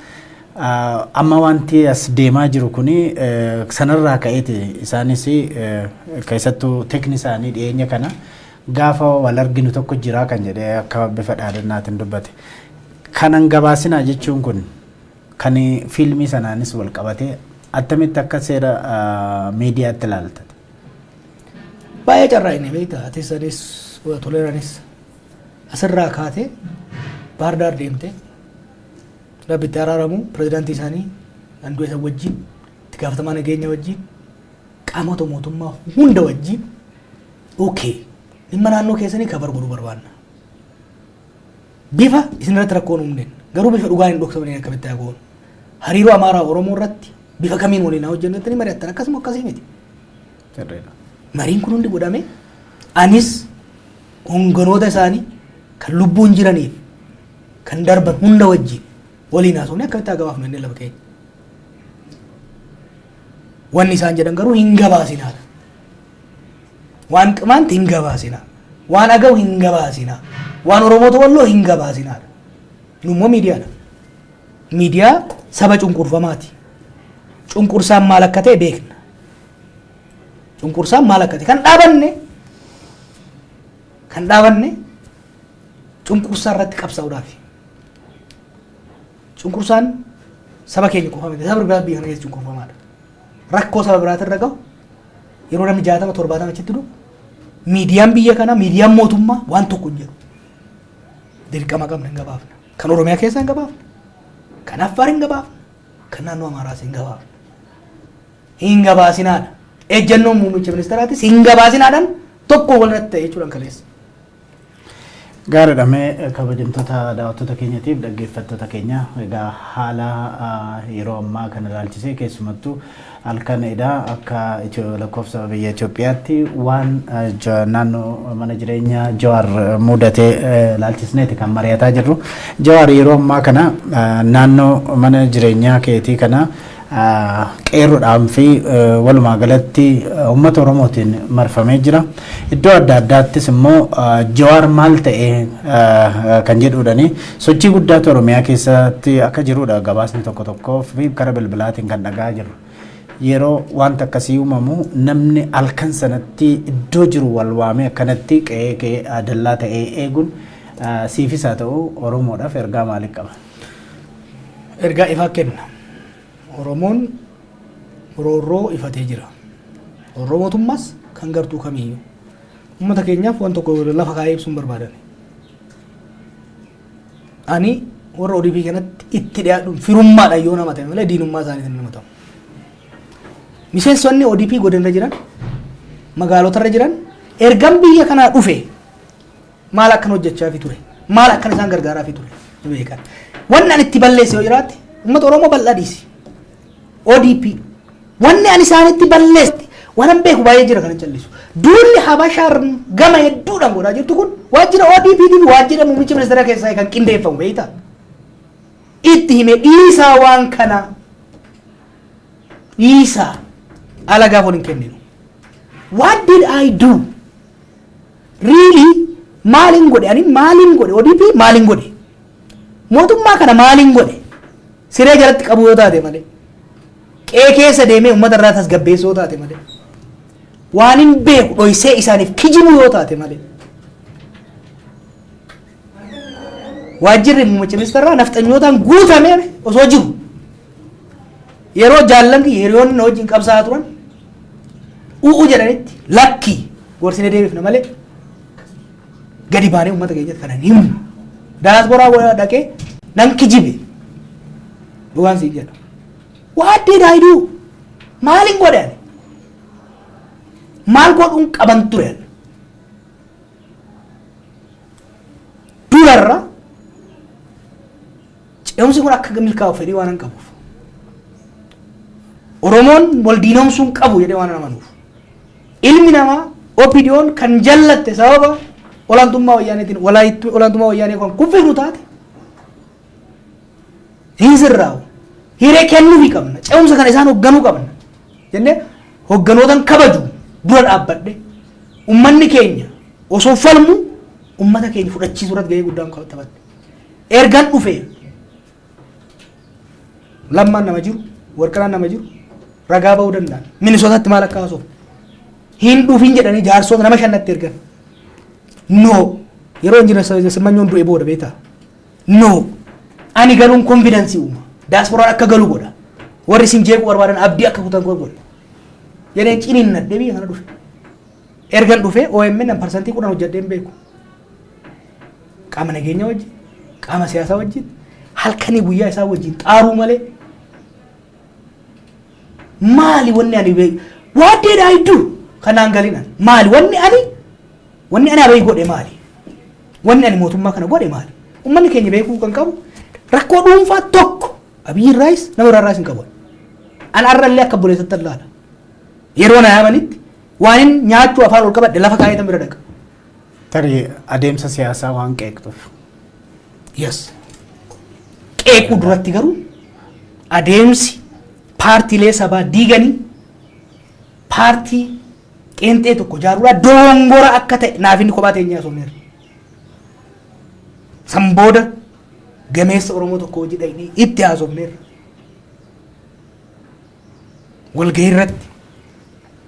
amma wanti as deemaa jiru kuni sanarraa ka'eeti. Isaanis keessattuu tekni isaanii dhiyeenya kana gaafa wal arginu tokko jira kan jedhee akka bifa dhaadannaatiin dubbate. Kanan gabaasinaa jechuun kun kan fiilmii sanaanis wal qabatee attamitti akka seera miidiyaatti ilaalta? Baay'ee carraa inni beektaa, atis, anis, Toleeranis asirraa kaatee Baardaar deemtee, Rabbi itti araaramu, pirezidaantii isaanii handuu isa wajjin, itti gaafatamaa nageenya wajjin, qaamota mootummaa hunda wajjin, okay, dhimma naannoo keessanii cover godhuu barbaanna. Bifa isin irratti rakkoon uumneen garuu bifa dhugaan hin dhoksamne akkamitti haa goonu? Hariiroo Amaaraa Oromoo irratti bifa kamiin waliin haa hojjennu jettanii mari'attan, akkasuma akkasii miti. Mariin kun hundi godhame, anis honganoota isaanii kan lubbuun jiraniif kan darban hunda wajjin waliin haasofne, akkamitti haa gabaafnu inni lafa keenya. Wanni isaan jedhan garuu hin gabaasinaadha. Waan Qimaanti hin gabaasinaa. Waan Agaw hin gabaasinaa. Waan Oromoota Walloo hin gabaasinaadha. Nu immoo miidiyaadha. Miidiyaa saba cunqurfamaati. Cunqursaan maal akka ta'e beekna. Cunqursaan maal akka ta'e kan dhaabanne cunqursaa irratti qabsaa'uudhaafi. Cunqursaan saba keenya qofa miti. Saba biraa biyya kana keessa cunqurfamaadha. Rakkoo saba biraatirra gahu, yeroo namni 60 70 achitti dhufu, miidiyaan biyya kanaa, miidiyaan mootummaa waan tokko hin jedhu. Dirqama qabna, hin gabaafna. Kan Oromiyaa keessaa hin gabaafna. Kan Affaar hin gabaafna. Kan naannoo Amaaraas hin gabaafna. Hin gabaasinaadha. Ejjennoon muummicha ministeeraatis hin gabaasinaadhaan tokko walirratti ta'e jechuudhaan kaleessa. Gaariidha. Mee kabajamtoota daawwattoota keenyatiif dhaggeeffattoota keenya, egaa haala yeroo ammaa kana ilaalchisee, keessumattuu halkan edaa akka lakkoofsa biyya Itoophiyaatti waan naannoo mana jireenyaa Jawaar mudatee ilaalchisneeti kan mari'ataa jirru. Jawaar, yeroo ammaa kana naannoo mana jireenyaa keetii kana qeerroodhaan fi walumaa galatti uummata Oromootiin marfamee jira. Iddoo adda addaattis immoo Jawaar maal ta'e kan jedhuudhani sochii guddaatu Oromiyaa keessatti akka jirudha gabaasni tokko tokkoo fi karaa bilbilaatiin kan dhagaa jirru. Yeroo wanta akkasii uumamu, namni halkan sanatti iddoo jiru wal waamee akkanatti qe'ee qe'ee dallaa ta'ee eeguun siifis haa ta'u Oromoodhaaf ergaa maalii qaba? Ergaa ifaa kenna. Oromoon roorroo ifatee jira. Roorroo mootummaas kan gartuu kamiyyuu. Uummata keenyaaf waan tokko lafa kaa'ee ibsuun barbaadan. Ani warra ODP kanatti itti dhiyaadhuun firummaadhaan yoo nama ta'e malee diinummaa isaaniitiin nama ta'u. Miseensonni ODP godinarra jiran, magaalotarra jiran, ergan biyya kanaa dhufe maal akkan hojjechaa fi ture, maal akkan isaan gargaaraa fi ture ni beekan. Wanni ani itti balleesse yoo jiraate, uummata Oromoo bal'aa dhiisi. ODP wanni ani isaanitti balleesse waan an beeku baay'ee jira kan hin callisu. Duulli Habashaa gama hedduudhaan godhaa jirtu kun waajjira ODP fi waajjira muummicha ministeera keessaa kan qindeeffamu beektaa. Itti hime, dhiisaa, waan kana dhiisaa, alagaaf wal hin kenninu. What did I do? Really, maalin godhe? Ani maalin godhe? ODP maalin godhe? Mootummaa kana maalin godhe? Siree jalatti qabu yoo taate malee. Qe'ee keessa deemee uummata irraa tasgabbeessuu yoo taate malee. Waan hin beeku dhoysee isaaniif kijibuu yoo taate malee. Waajjirri muummicha ministeeraa nafxanyootaan guutamee osoo jiru. Yeroo jaallan kiyya hiriyoonni na wajjin qabsaa'aa turan u'u jedhanitti lakkii gorsinee deebifna malee gadi baanee uummata keenyatti kana hin himnu. Daasporaa dhaqee nan kijibe. Dhugaan siin jedha. What did I do? Maalin godhe ani? Maal godhuun qaban ture ani? Durarra ce'umsi kun akka milkaa'u fedhii waan hin qabuuf. Oromoon wal diinomsuu hin qabu jedhee waan amanuuf. Ilmi namaa OPDOn kan jallatte sababa olaantummaa wayyaaneetiin olaantummaa wayyaanee kan kuffifnu taate hin sirraa'u. Hiree kennuufii qabna. Ce'umsa kana isaan hoogganuu qabna. Jennee hogganootan kabaju dura dhaabbadhe ummanni keenya osoo falmu ummata keenya fudhachiisuu irratti gahee guddaan taphadhe. Ergan dhufee Lammaan nama jiru, Warqinaan nama jiru ragaa ba'uu danda'an. Minisootatti maal akka haasofne. Hin dhufin jedhanii jaarsoota nama shannatti ergan. No. Yeroo injinar Simmanyoon du'e booda beektaa. No. Ani galuun konfidansii uuma. Daasporaan akka galu godha. Warri isin jeequu barbaadan abdii akka kutan godha. Jedheen ciniinnadhee biyya kana dhufe. Ergan dhufee OMN an parsantii 10 hojjedhee hin beeku. Qaama nageenya wajjin, qaama siyaasaa wajjin, halkanii guyyaa isaa wajjin xaaruu malee maali wanni ani beeku? What did I do? Kanaan galin ani. Maali wanni ani Abiy godhe maali? Wanni ani mootummaa kana godhe maali? Uummanni keenya beekuu kan qabu rakkoo dhuunfaa tokko Abiy irraayis nama biraa irraayis hin qabu. An har'allee akka obboleessatti ilaala. Yeroo na yaamanitti waan inni nyaachuu afaan ol qabadhe lafa kaa'eetan bira dhaqa. Tarii adeemsa siyaasaa waan qeeqxuuf. Yes. Qeequu duratti garuu adeemsi paartiilee sabaa diiganii paartii qeenxee tokko ijaaruudhaa dogongora akka ta'e naaf inni kophaa teenyee haasofneerra. San booda gameessa Oromoo tokko hojii dhaqnee itti haasofneerra. Walgahii irratti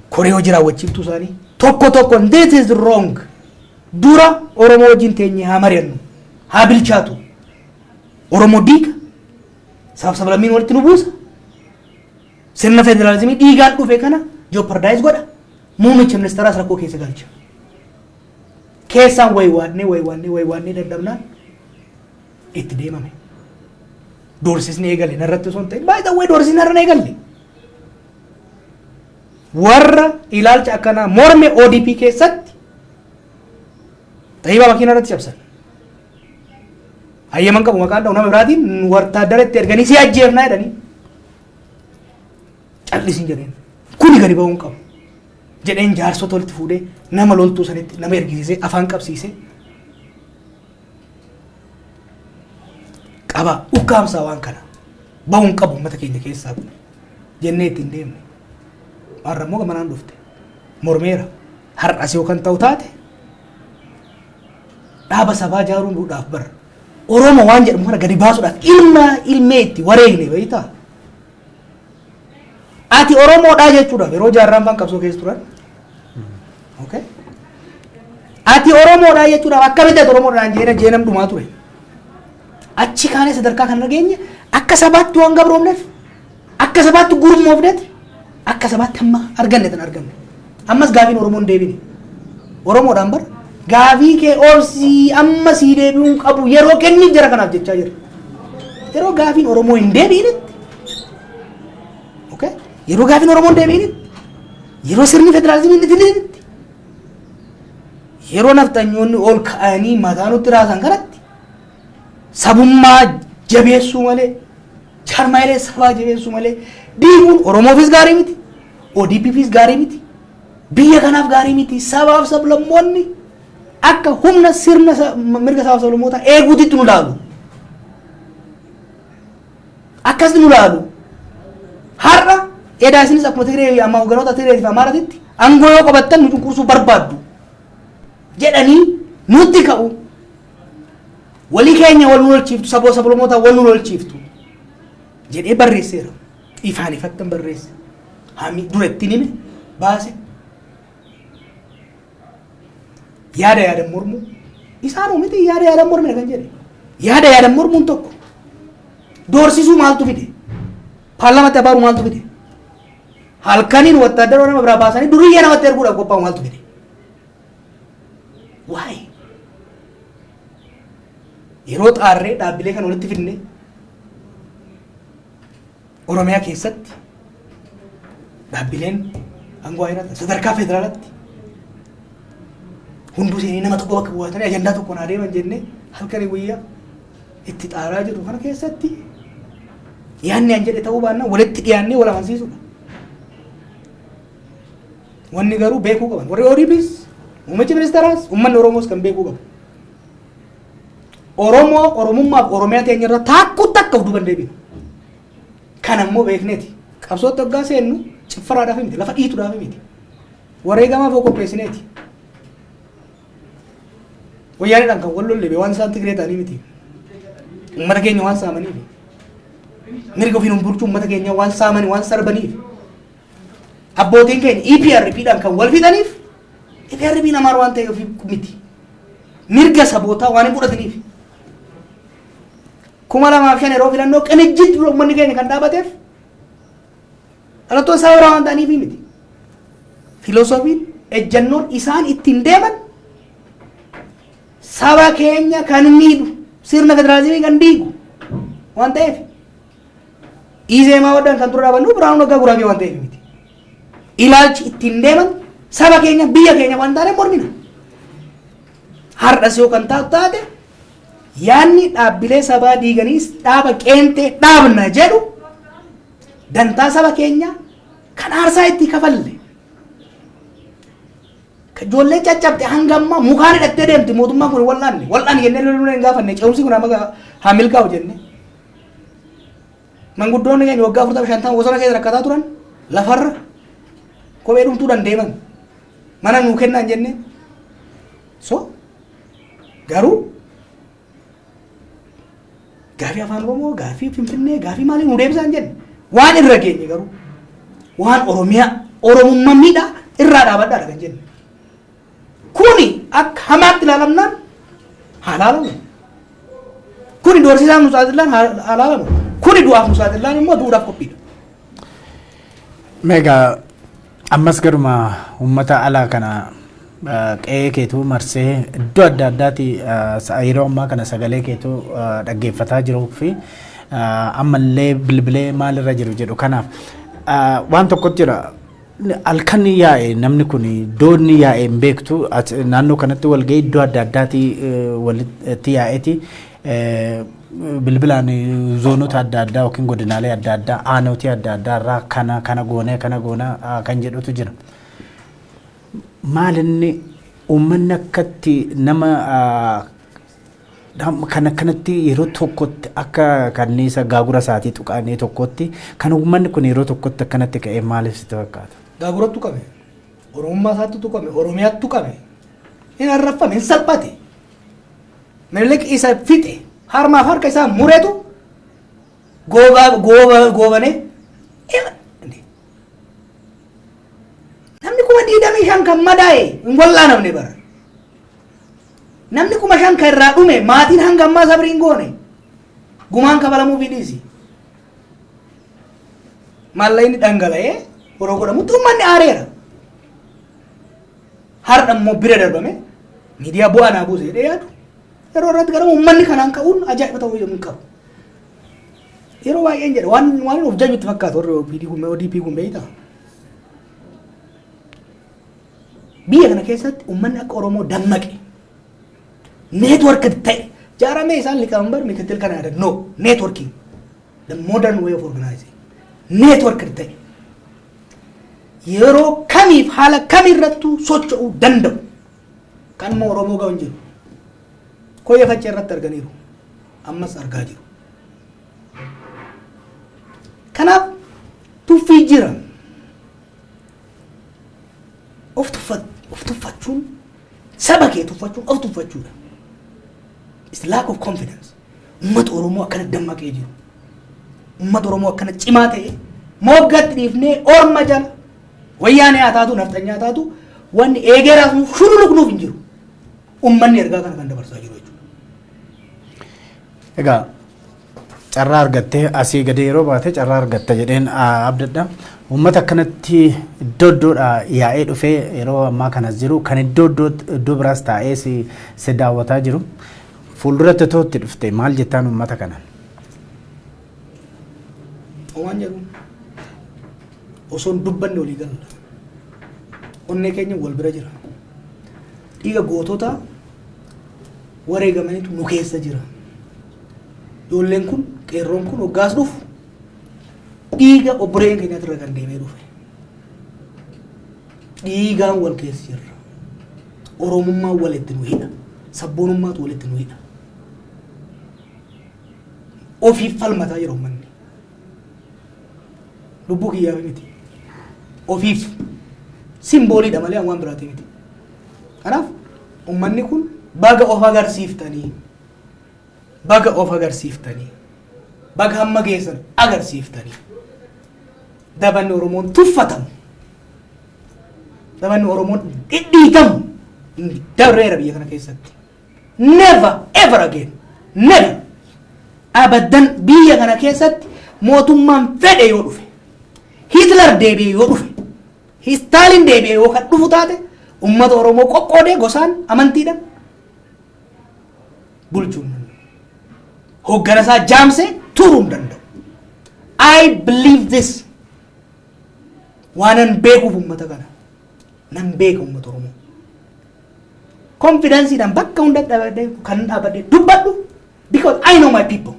koree hojii raawwachiiftuu isaanii tokko tokkoon, "This is wrong, dura Oromoo wajjin teenyee haa mari'annu, haa bilchaatu, Oromoo diiga, sabab sablammiin walitti nu buusa, sirna federaalizimii dhiigaan dhufe kana jeopardize godha, muummicha ministeeraas rakkoo keessa galcha." Keessaan waywaannee waywaannee waywaannee dadhabnaan itti deemame. Doorsisni eegale narratti osoo hin ta'in, baay'ee way doorsisni narra eegalle. Warra ilaalcha akkanaa morme ODP keessatti xayyibaa makiina irratti cabsan. Hayyaman qabu maqaan dha'u nama biraatiin wartaaddara itti erganii si ajjeefnaa jedhanii callisin jedheen. Kuni gadi ba'uu hin qabu. Jedheen jaarsota walitti fuudhee nama loltuu sanitti nama ergisiisee afaan qabsiisee qaba ukkaamsaa waan kana ba'uu hin qabu uummata keenya keessaa kun jennee ittiin deemne. Har'a immoo gamanaan dhufte. Mormeera. Har'as yoo kan ta'u taate dhaaba sabaa ijaaruun duudhaaf bara. Oromoo waan jedhamu kana gadi baasuudhaaf ilma ilmee itti wareegne beektaa? Ati Oromoodhaa jechuudhaaf yeroo jaarraan faan qabsoo keessa turan. Okay. Ati Oromoodhaa jechuudhaaf akkamitti ati Oromoodhaan jeena jeenam dhumaa ture. Achi kaanee sadarkaa kana geenye akka sabaatti waan gabroomneef, akka sabaatti gurmoofneet, akka sabaatti hamma arganne tan arganne. Ammas gaafiin Oromoon deebine. Oromoodhaan bara gaafii kee obsii amma sii deebi'uun qabu yeroo kenniif jara kanaaf jechaa jira. Yeroo gaafiin Oromoo hin deebi'initti, okay? Yeroo gaafiin Oromoo hin deebi'initti, yeroo sirni federaalizimii hin dhufinitti, yeroo nafxanyoonni ol ka'anii mataa nutti raasan kanatti sabummaa jabeessuu malee, jaarmaayilee sabaa jabeessuu malee diiguun Oromoofis gaarii miti, ODPfis gaarii miti, biyya kanaaf gaarii miti. Sabaaf sablammoonni akka humna sirna mirga sabaaf sablammootaa eeguutitti nu laalu. Akkas nu laalu. Har'a edaa isinis akkuma Tigree amma hogganoota Tigree fi Amaaratitti aangoo yoo qabattan nu cunqursuu barbaaddu jedhanii nutti ka'u. Walii keenya wal nu lolchiiftu, saboo sablammoota wal nu lolchiiftu jedhee barreesseera. Ifaan ifattan barreesse. Hami dura ittiin hime baase. Yaada yaadan mormuu. Isaanuu miti yaada yaadan mormina kan jedhe. Yaada yaadan mormuun tokko. Doorsisuu maaltu fide? Paarlaamaatti abaaru maaltu fide? Halkaniin wattaaddara nama biraa baasanii duriyyee namatti erguudhaaf qophaa'u maaltu fide? Waa'ee yeroo xaarree dhaabbilee kan walitti fidne, Oromiyaa keessatti dhaabbileen aangoo haa sadarkaa federaalaatti hunduu seenii nama tokko bakka bu'atanii ajandaa tokkoon haa deeman jennee halkanii guyyaa itti xaaraa jiru kana keessatti, yaanni an jedhe ta'uu baannaan walitti dhiyaannee wal amansiisuudha. Wanni garuu beekuu qaban warri ODPs, muummichi ministeeraas, uummanni Oromoos kan beekuu qabu. Oromoo, Oromummaaf Oromiyaa teenya irra taakkuu takka of duuba hin deebinu. Kan ammoo beekneeti. Qabsootti hoggaa seennu ciffaraadhaaf miti, lafa dhiituudhaaf miti. Wareegamaaf of qopheessineeti. Wayyaaniidhaan kan wal lolle waan isaan Tigree ta'anii miti. Uummata keenya waan saamaniif. Mirga ofiin bulchuu uummata keenya waan saamanii, waan sarbaniif. Abbootiin keenya EPRP-dhaan kan wal fixaniif EPRP namaan waan ta'eef miti. Mirga sabootaa waan hin fudhataniif. 2005 yeroo filannoo Qinijjit dura uummanni keenya kan dhaabateef dhalattoota saba biraa waan ta'aniif miti. Filosoofiin, ejjannoon isaan ittiin deeman saba keenya kan miidhu, sirna federaalizimii kan diigu waan ta'eef. Izeemaa waddaan kan dura dhaabannu Birhaanuu Naggaa Guraagee waan ta'eef miti. Ilaalchi ittiin deeman saba keenya, biyya keenya waan taaneef mormina. Har'as yoo kan taatu taate, yaanni dhaabbilee sabaa diiganiis dhaaba qeentee dhaabna jedhu dantaa saba keenya kan aarsaa itti kafalle. Ijoolleen caccabte hanga ammaa mukaan hidhattee deemti. Mootummaan kun wal'aanne wal'aanne jennee loluu hin gaafanne, ce'umsi kun amma haa milkaa'u jenne. Manguddoonni keenya waggaa 40, 50 bosona keessa rakkataa turan, lafarra kophee dhumtuudhaan deeman, mana nuu kennaan jenne. So garuu gaafii Afaan Oromoo, gaafii Finfinnee, gaafii maalii nuu deebisaa hin jenne. Waan irra geenye garuu waan Oromiyaa, Oromummaa miidhaa irraa dhaabadhaadha kan jenne. Kuni akka hamaatti ilaalamnaan haa ilaalamu. Kuni doorsisaaf nu saaxilaan haa ilaalamu. Kuni du'aaf nu saaxilaan immoo du'uudhaaf qophiidha. Meegaa ammas garuma uummata alaa kana qe'ee keetuu marsee iddoo adda addaati yeroo ammaa kana sagalee keetuu dhaggeeffataa jiruu fi ammallee bilbilee maalirra jiru jedhu, kanaaf waan tokkotu jira. Halkan yaa'e namni kun doonni yaa'e hin beektu, naannoo kanatti walga'ii iddoo adda addaati walitti yaa'eeti bilbilaan zoonota adda addaa yookiin godinaalee adda addaa, aanootii adda addaa irraa kana kana goonee kana goona kan jedhutu jira. Maal inni uummanni akkatti nama kan akkanatti yeroo tokkotti akka kanniisa gaagura isaatii tuqaanii tokkotti kan uummanni kun yeroo tokkotti akkanatti ka'ee maaliif sitti fakkaata? Gaagurattu qabe. Oromummaa isaatti tuqame. Oromiyaatti tuqame. Hin arraffame, hin salphate. Minilik isa fixe, harmaaf harka isaa muretu goobaa gooba goobanee. Namni 25,000 kan madaa'e hin wal'aanamne bara. Namni 5,000 kan irraa dhume maatiin hanga ammaa sabrii hin goone. Gumaan kafalamuufii dhiisi. Maallaqni dhangala'ee yeroo godhamutti uummanni aareera. Har'a immoo bira darbame miidiyaa bu'aa naa buuse jedhee yaadu. Yeroo irratti garuu uummanni kanaan ka'uun ajaa'iba ta'uu hin qabu. Yeroo baay'een jedha, waan of jajutti fakkaatu warri OPD kun, ODP kun, beektaa? Biyya kana keessatti uummanni akka Oromoo dammaqe, network ta'e jaaramee, isaan liqaambar mikitil kana yaada, no networking, the modern way of organizing, network ta'e yeroo kamiif haala kamirrattuu socho'uu danda'u kan immoo Oromoo ga'u hin jiru. Koyya Faccee irratti arganiiru. Ammas argaa jiru. Kanaaf tuffii jira. Of tuffachuun, saba kee tuffachuun of tuffachuudha. It's lack of confidence. Uummata Oromoo akkana dammaqee jiru. Uummata Oromoo akkana cimaa ta'e moggaatti dhiifnee orma jala, Wayyaanee haa taatu, nafxanyaa haa taatu, wanni eegeeraas nuuf shululuqnuuf hin jiru. Uummanni ergaa kana kan dabarsaa jiru jechuudha. Egaa Carraa argattee asii gadi yeroo baate carraa argatta jedheen abdadha. Uummata akkanatti iddoo iddoodhaa yaa'ee dhufee yeroo ammaa kanas jiru, kan iddoo iddoo biraas taa'ee si daawwataa jiru. Fuulduratti otoo itti dhufte maal jettaan uummata kanaan? Homaan jedhu, osoo hin dubbanne walii galla. Onnee keenya wal bira jira. Dhiiga gootota wareegamaniitu nu keessa jira. Ijoolleen kun, qeerroon kun hoggaas dhufu dhiiga obboleeyyan keenyaatu irra kan deemee dhufe. Dhiigaan wal keessa jirra. Oromummaan walitti nu hidha. Sabboonummaatu walitti nu hidha. Ofiif falmataa jira uummanni. Lubbuu kiyyaaf miti. Ofiif simbooliidha malee waan biraatii miti. Kanaaf uummanni kun baga of agarsiiftanii, baga of agarsiiftanii, baga hamma geessan agarsiiftanii. Dabanni Oromoon tuffatamu, dabanni Oromoon dhidhiitamu darreera biyya kana keessatti. Never ever again. Never. Abaddan biyya kana keessatti mootummaan fedhe yoo dhufe, Hitler deebi'ee yoo dhufe, Stalin deebi'ee yoo kan dhufu taate, uummata Oromoo qoqqoodee gosaan, amantiidhaan bulchuu hin danda'u. Hoggana isaa jaamsee turuu hin danda'u. I believe this. Waanan beekuuf uummata kana. Nan beeka uummata Oromoo. Confidenceiidhaan bakka hunda dhaabadhee kan dhaabadhee dubbadhu because I know my people.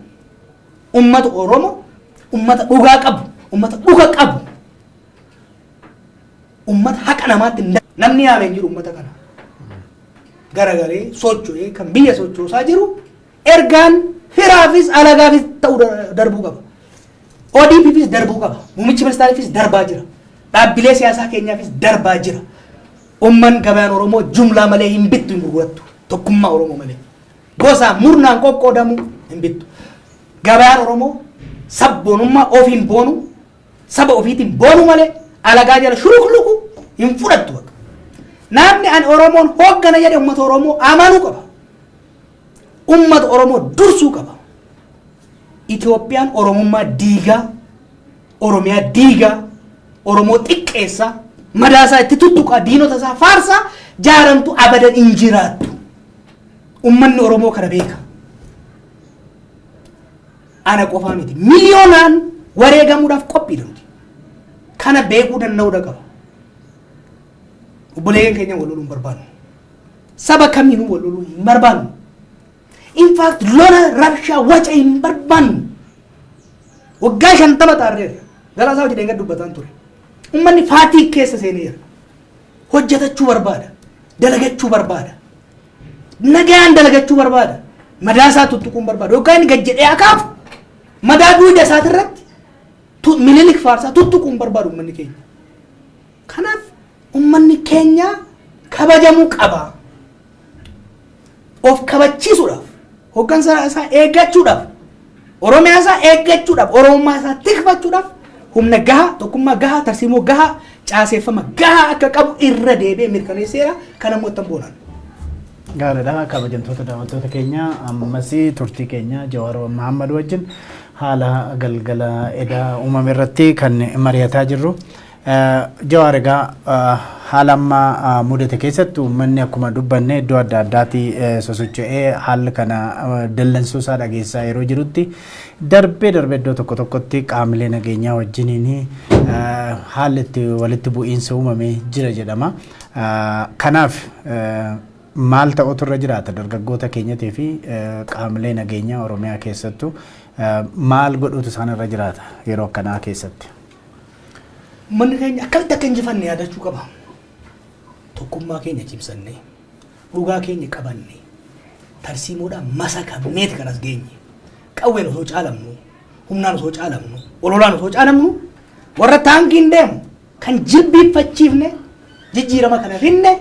Uummata Oromoo, uummata dhugaa qabu, uummata dhuga qabu, uummata haqa namaatti hin namni yaamee hin jiru uummata kana. Garagalee socho'ee kan biyya sochoosaa jiru ergaan firaafis alagaafis ta'uu darbuu qaba. ODP'fis darbuu qaba. Muummichi ministeeraafis darbaa jira. Dhaabbilee siyaasaa keenyaafis darbaa jira. Uummanni gabayaan Oromoo jumlaa malee hin bittu, hin gurgurattu. Tokkummaa Oromoo malee. Gosa murnaan qoqqoodamu hin bittu. Gabayaan Oromoo sabboonummaa ofiin boonu, saba ofiitiin boonu malee alagaa jala shurukluku hin fudhattu bakka. Namni ani Oromoon hooggana jedhe uummata Oromoo amanuu qaba. Uummata Oromoo dursuu qaba. Itoophiyaan Oromummaa diigaa, Oromiyaa diigaa, Oromoo xiqqeessaa, madaasaa itti tuttuqaa, diinota isaa faarsaa jaaramtu abadan hin jiraattu. Uummanni Oromoo kana beeka. Ana qofaa miti. Miliyoonaan wareegamuudhaaf qophiidha nuti. Kana beekuu danda'uudha qaba. Obboleeyyan keenya wal loluu hin barbaannu. Saba kamiinuu wal loluu hin barbaannu. In fact, lola, rabshaa, waca hin barbaannu. Waggaa 50 xaarreerra. Galaasaa hojii deeggar dubbataan ture. Uummanni fatigue keessa seeneera. Hojjetachuu barbaada. Dalagachuu barbaada. Nagaan dalagachuu barbaada. Madaa isaa tuttuquun barbaada. Yookaan inni gad jedhee akaafu madaa duuda isaatirratti Minilik faarsaa tuttuquun barbaadu uummanni keenya. Kanaaf uummanni keenya kabajamuu qaba. Of kabachiisuudhaaf, hooggansa isaa eeggachuudhaaf, Oromiyaa isaa eeggachuudhaaf, Oromummaa isaa tikfachuudhaaf humna gahaa, tokkummaa gahaa, tarsiimoo gahaa, caaseeffama gahaa akka qabu irra deebi'ee mirkaneesseera. Kana immoo ittiin boonaan. Gaariidha. Kabajamtoota daawwattoota keenya, ammas turtii keenya Jawaar Mahammad wajjin haala galgala edaa uumame irratti kan mari'ataa jirru. Jawaar, egaa haala amma mudate keessatti uummanni akkuma dubbanne iddoo adda addaatti sosocho'ee haalli kana dallansuu isaa dhageessaa yeroo jirutti, darbee darbee iddoo tokko tokkotti qaamilee nageenyaa wajjiniin haalli itti walitti bu'iinsa uumamee jira jedhama. Kanaaf maal ta'utu irra jiraata? Dargaggoota keenyatii fi qaamilee nageenyaa Oromiyaa keessattuu maal godhuutu isaan irra jiraata yeroo akkanaa keessatti? Uummanni keenya akkamitti akka injifanne yaadachuu qaba. Tokkummaa keenya cimsannee, dhugaa keenya qabannee, tarsiimoodhaan masakamneeti kan as geenye. Qawween osoo caalamnu, humnaan osoo caalamnu, ololaan osoo caalamnu, warra taankiin deemu kan jilbiiffachiifne, jijjiirama kana finne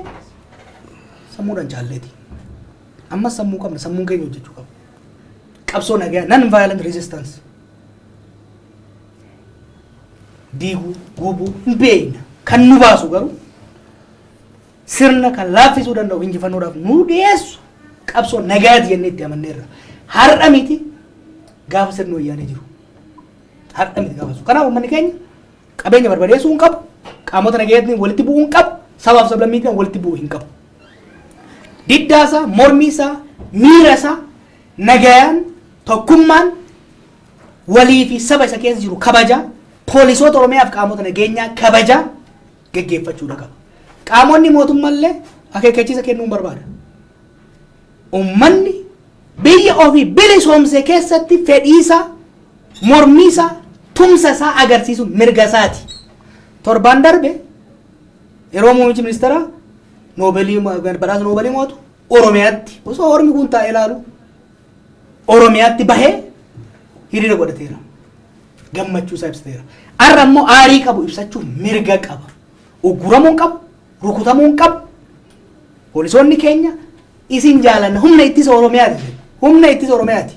sammuudhaan caalleeti. Ammas sammuu qabna, sammuun keenya hojjechuu qaba. Qabsoo nagaa, non violent resistance. Diiguu, gubuu hin beekna. Kan nu baasu garuu sirna kan laaffisuu danda'u, injifannoodhaaf nu dhiyeessu qabsoo nagaati jennee itti amanneerra. Har'a miti. Gaafa sirni Wayyaanee jiru. Har'a miti gaafa sun. Kanaaf uummanni keenya qabeenya barbadeessuu hin qabu. Qaamota nageenyaatiin walitti bu'uu hin qabu. Sabaaf sablammiitiin walitti bu'uu hin qabu. Diddaa isaa, mormii isaa, miira isaa nagayaan, tokkummaan, walii fi saba isa keessa jiru kabajaa, poolisoota Oromiyaa fi qaamota nageenyaa kabajaa geggeeffachuudha qaba. Qaamonni mootummaallee akeekkachiisa kennuun barbaada. Uummanni biyya ofii bilisoomse keessatti fedhiisaa, mormiisaa, tumsa isaa agarsiisu mirga isaati. Torbaan darbe yeroo muummichi ministeeraa Noobeelii, badhaasa Noobeelii mootu, Oromiyaatti osoo ormi kun taa'ee ilaalu Oromiyaatti bahee hiriira godhateera. Gammachuu isaa ibsateera. Har'a immoo aarii qabu ibsachuuf mirga qaba. Ugguramuu hin qabu, rukutamuu hin qabu. Poolisoonni keenya isin jaalanna, humna ittisa Oromiyaati. Humna ittisa Oromiyaati.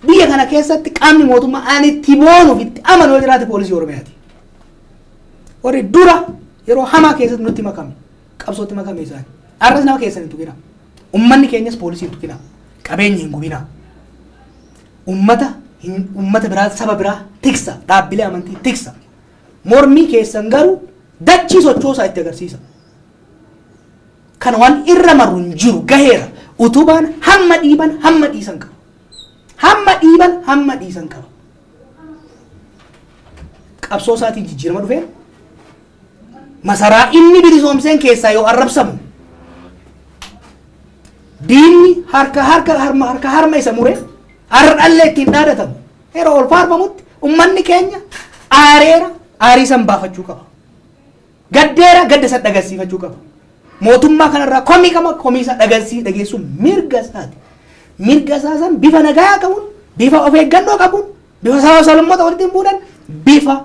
Biyya kana keessatti qaamni mootummaa ani itti boonuuf itti amanu yoo jiraate poolisii Oromiyaati. Warri dura yeroo hamaa keessatti nutti makame, qabsootti makame isaani. Har'as nama keessan hin tuqina. Ummanni keenyas poolisii hin tuqina. Qabeenya hin gubina. Ummata biraa, saba biraa tiksa, dhaabbilee amantii tiksa. Mormii keessan garuu dachii sochoosaa itti agarsiisa. Kan waan irra maru hin jiru, gaheera. Utubaan hamma dhiiban hamma dhiisan qaba. Hamma dhiiban hamma dhiisan qaba. Qabsoo isaatiin jijjiirama dhufee masaraa inni bilisoomseen keessaa yoo arrabsamu, diinni harka harka harma harka harma isa mure har'allee ittiin dhaadatamu yeroo ol faarfamutti, ummanni keenya aareera, aarii san baafachuu qaba. Gaddeera, gadda san dhagarsiifachuu qaba. Mootummaa kanarraa komii qaba, komii isaa dhageessuun mirga isaati. Mirga isaa san bifa nagaa qabuun, bifa of eeggannoo qabuun, bifa saba sablammoota walitti hin buunan, bifa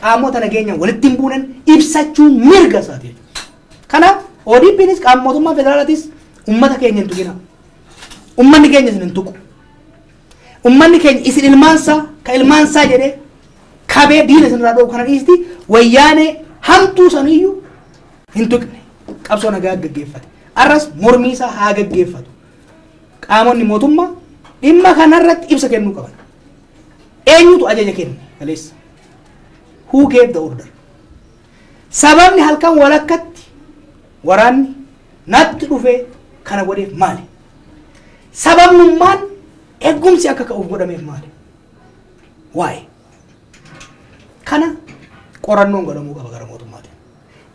qaamota nageenyaa walitti hin buunan ibsachuun mirga isaati jechuudha. Kanaaf ODPnis qaama mootummaa federaalaatis ummata keenya hin tuqina. Ummanni keenya isin hin tuqu. Ummanni keenya isin ilmaansaa ka ilmaansaa jedhee kabee diina isin irraa dhoowwu kana dhiisti, Wayyaanee hamtuu saniyyuu hin tuqne, qabsoo nagaa gaggeeffate. Arras mormii isaa haa gaggeeffatu. Qaamonni mootummaa dhimma kanarratti ibsa kennuu qaban. Eenyutu ajaja kenne kaleessa? Who gave the order? Sababni halkan walakkatti waraanni natti dhufee kana godheef maali? Sababnummaan eegumsi akka ka'uuf godhameef maali? Waa'ee kana qorannoon godhamuu qaba gara mootummaatiin.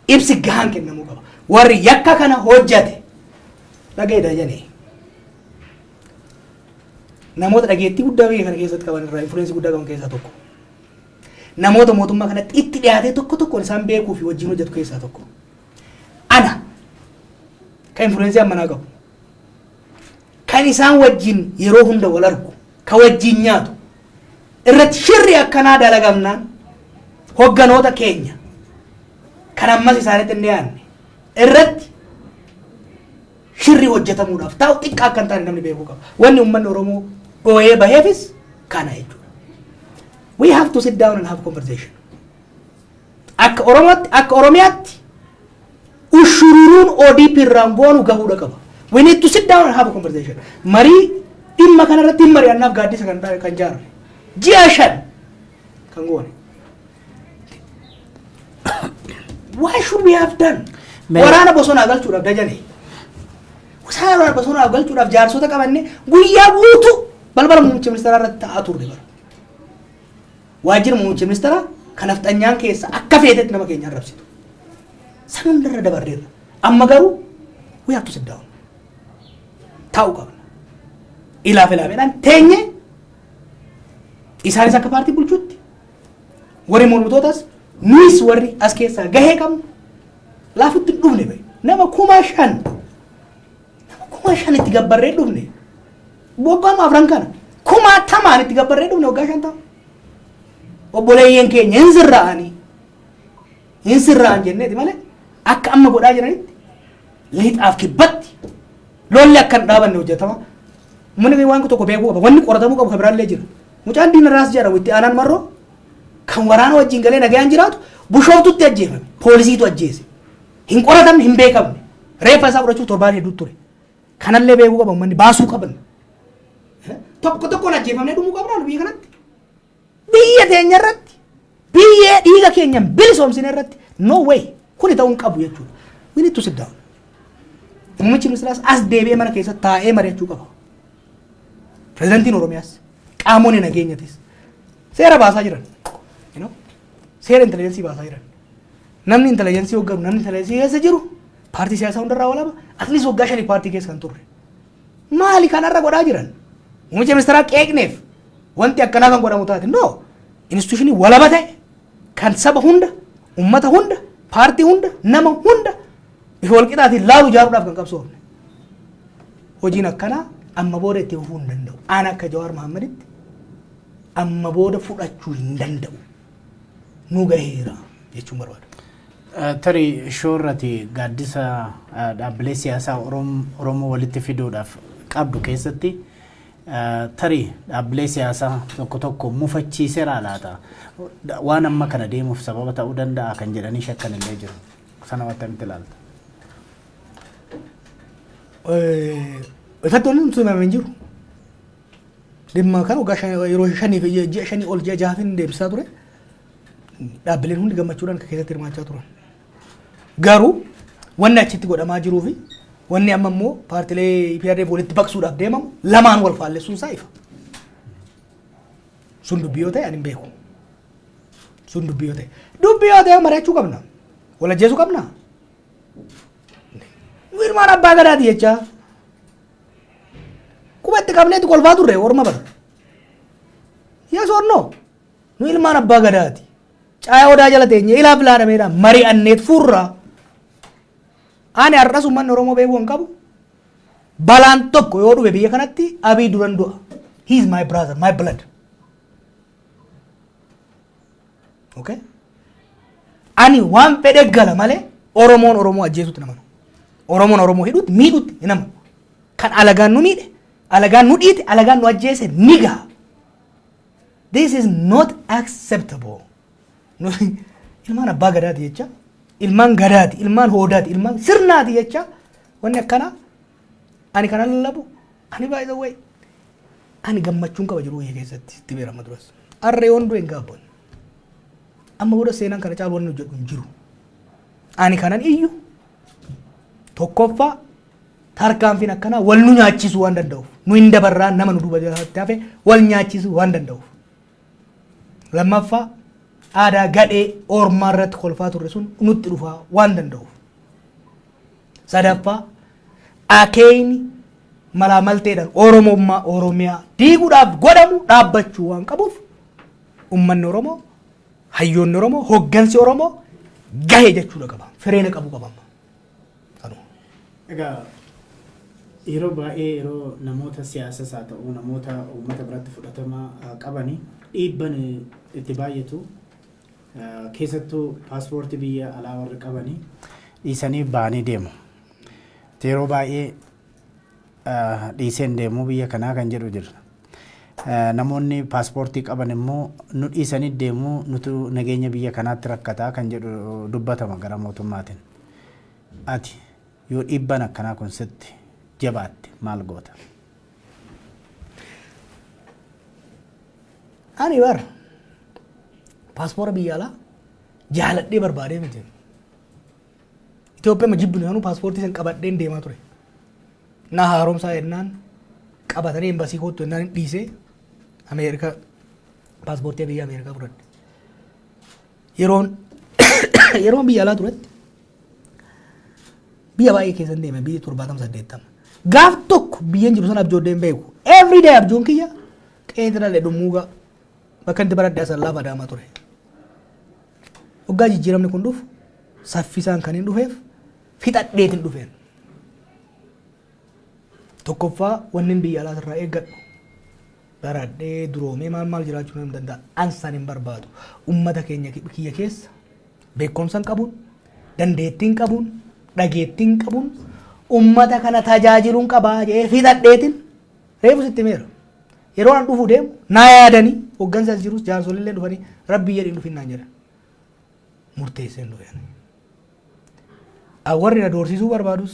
Ibsi gahaan kennamuu qaba. Warri yakka kana hojjate dhaga'ee jedhanii namoota dhageettii guddaa biyya kana keessatti qaban irraa, influence guddaa qaban keessaa tokko. Namoota mootummaa kanatti itti dhiyaatee tokko tokkoon isaan beekuu fi wajjin hojjetu keessaa tokko. Ana kan influence ammanaa qabu. Kan isaan wajjin yeroo hunda wal argu, kan wajjin nyaatu, irratti shirri akkanaa dalagamnaan, hogganoota keenya kan ammas isaanitti hin dhiyaanne irratti shirri hojjetamuudhaaf taa'u xiqqaa akka hin taane namni beekuu qaba. Wanni uummanni Oromoo dhooyee baheefis kana jechuudha. We have to sit down and have conversation. Akka Oromootti, akka Oromiyaatti ushururuun ODP irraan goonu gahuudha qaba. We need to sit down and have a conversation. Marii dhimma kanarratti hin mari'annaaf gaaddisa kan jaarre. Ji'a 5 kan goone. Why should we have done? Waraana bosonaa galchuudhaaf dajane. Waraana bosonaa galchuudhaaf jaarsota qabanne guyyaa guutuu balbala muummicha ministeeraa irratti taa'aa turre bara. Waajjira muummicha ministeeraa kan nafxanyaan keessa akka feetetti nama keenya arrabsitu. San hundarra dabarreerra. Amma garuu we have to sit down. Taa'uu qabna. Ilaaf ilaameedhaan teenye, isaanis akka paartii bulchuutti, warri mormitootas, nuyis warri as keessaa gahee qabnu laafutti hin dhufne bahe. Nama 5,000, nama 5,000 itti gabbarree dhufne. Waggaa afran kana kumaatamaan itti gabbarree dhufne, waggaa 50. Obboleeyyan keenya hin sirra'anii, hin sirra'an jenneeti malee akka amma godhaa jiranitti lixaaf kibbatti lolli akka hin dhaabanne hojjetama. Uummanni waan tokko beekuu qaba. Wanni qoratamuu qabu kan biraallee jira. Mucaan Diina Raas jedhamu itti aanaan Marroo kan waraana wajjin galee nagayaan jiraatu Bushooftutti ajjeefame. Poolisiitu ajjeese. Hin qoratamne, hin beekamne. Reeffa isaa fudhachuuf torbaan hedduu ture. Kanallee beekuu qaba uummanni, baasuu qaban. Tokko tokkoon ajjeefamnee dhumuu qabnaa biyya kanatti. Biyya teenya irratti, biyyee dhiiga keenyan bilisoomsine irratti, no way, kuni ta'uu hin qabu jechuudha. We need to sit down. Muummichi ministeeraas as deebi'ee mana keessa taa'ee mari'achuu qaba. Pirezidantiin Oromiyaas, qaamonni nageenyatis seera baasaa jiran. Seera intelligence baasaa jiran. Namni intelligence hoogganu, namni intelligence keessa jiru paartii siyaasaa hundarraa walaba, at least waggaa 5 paartii keessa kan turre. Maali kanarra godhaa jiran? Muummicha ministeeraa qeeqneef wanti akkanaa kan godhamu taate, no. Institution walaba ta'e kan saba hunda, ummata hunda, paartii hunda, nama hunda bifa walqixaatiin laalu ijaaruudhaaf kan qabsoofne. Hojiin akkanaa amma booda itti fufuu hin danda'u. Aan akka Jawaar Mahaammaditti amma booda fudhachuu hin danda'u. Nu gaheera jechuun barbaada. Tarii shoorrati gaaddisa dhaabbilee siyaasaa Oromoo walitti fiduudhaaf qabdu keessatti tarii dhaabbilee siyaasaa tokko tokko mufachiiseera laata? Waan amma kana deemuuf sababa ta'uu danda'a kan jedhanii shakkan illee jiru. Sana akkamitti ilaalta? Ifatti wanti nuti himame hin jiru. Dhimma kan waggaa yeroo 5 fi ji'a 5 ol, ji'a 6 deemsisaa ture. Dhaabbileen hundi gammachuudhaan kan keessatti hirmaachaa turan. Garuu wanni achitti godhamaa jiruu fi wanni amma immoo paartilee EPRDF walitti baqsuudhaaf deemamu lamaan wal faallessuun isaa ifa. Sun dubbii yoo ta'e ani hin beeku. Sun dubbii yoo ta'e. Dubbii yoo ta'e mari'achuu qabna. Wal ajjeesuu qabna. Nu ilmaan abbaa gadaati jechaa. Qubatti qabneetu kolfaa turre orma bara. Yes or no? Nu ilmaan abbaa gadaati. Caayaa odaa jala teenye ilaaf ilaalameedha mari'anneet furraa. Ani har'as uummanni Oromoo beekuu hin qabu. Balaan tokko yoo dhufe biyya kanatti, Abiy duran du'a. He is my brother, my blood. Okay? Ani waan fedhe gala malee Oromoon Oromoo ajjeesutti namanu. Oromoon Oromoo hidhutti, miidhutti hin amanu. Kan alagaan nu miidhe, alagaan nu dhiite, alagaan nu ajjeese ni gaha. This is not acceptable. Ilmaan abbaa gadaati jecha, ilmaan gadaati, ilmaan hoodaati, ilmaan sirnaati jecha wanni akkanaa ani kana lallabu. Ani, by the way, ani gammachuun qaba jiru biyya keessatti itti beerama duras. Arree yoon du'e hin gaabban. Amma booda seenaan kana caalu wanni hojjedhu hin jiru. Ani kanan iyyu tokkoffaa tarkaanfiin akkanaa wal nu nyaachisuu waan danda'uuf, nu hin dabarraa nama nu duuba jalatti hafe wal nyaachisuu waan danda'uuf. Lammaffaa, aadaa gadhee ormaa irratti kolfaa turre sun nutti dhufaa waan danda'uuf. Sadaffaa, akeeyni malaa malteedhaan Oromummaa Oromiyaa diiguudhaaf godhamu dhaabbachuu waan qabuuf, uummanni Oromoo, hayyoonni Oromoo, hoggansi Oromoo gahe jechuudha qaba. Fireena qabu qaba. Kanuma. Egaa yeroo baay'ee yeroo namoota siyaasas haa ta'u, namoota uummata biratti fudhatama qabani dhiibban itti baay'atu, keessattuu paaspoortii biyya alaa warri qabani dhiisanii ba'anii deemu. Yeroo baay'ee dhiiseen deemuu biyya kanaa kan jedhu jira. Namoonni paaspoortii qaban immoo nu dhiisanii deemuu, nutu nageenya biyya kanaatti rakkataa kan jedhu dubbatama gara mootummaatiin. Ati yoo dhiibbaan akkanaa kun sitti jabaatte maal goota? Ani bar paaspoora biyya alaa jaaladhee barbaadee miti. Itoophiyaa ma jibbinu sanuu paaspoortii san qabadheen deemaa ture. Na haaromsaa jennaan qabatanii embasii kootu jennaan hin dhiisee Ameerikaa paaspoortii biyya Ameerikaa fudhadhe. Yeroon biyya alaa turetti biyya baay'ee keessan deeme, biyya 70 80. Gaaf tokko biyyan jiru sana abjoodhee hin beeku. Every day abjoon kiyya qe'ee dhalee dhummuugaa bakka itti baradhe Asallaaf Adaamaa ture. Waggaa jijjiiramni kun dhufu saffisaan kan hin dhufeef fixadheetiin dhufeen. Tokkoffaa, wanni biyya alaa irraa eeggadhu baradhee duroomee maal maal jiraachuu nan danda'a. Ansaan hin barbaadu. Ummata keenya kiyya keessa beekumsa hin qabuun, dandeettiin qabuun, dhageettiin qabuun ummata kana tajaajiluun qabaa jedhee fixadheetiin reefu sitti himeera. Yeroo an dhufu deemu naa yaadanii hoggansa as jirus jaarsolillee dhufanii rabbii jedhiin dhufin naan jedhan. Murteesseen dhufe. Warri na doorsisuu barbaadus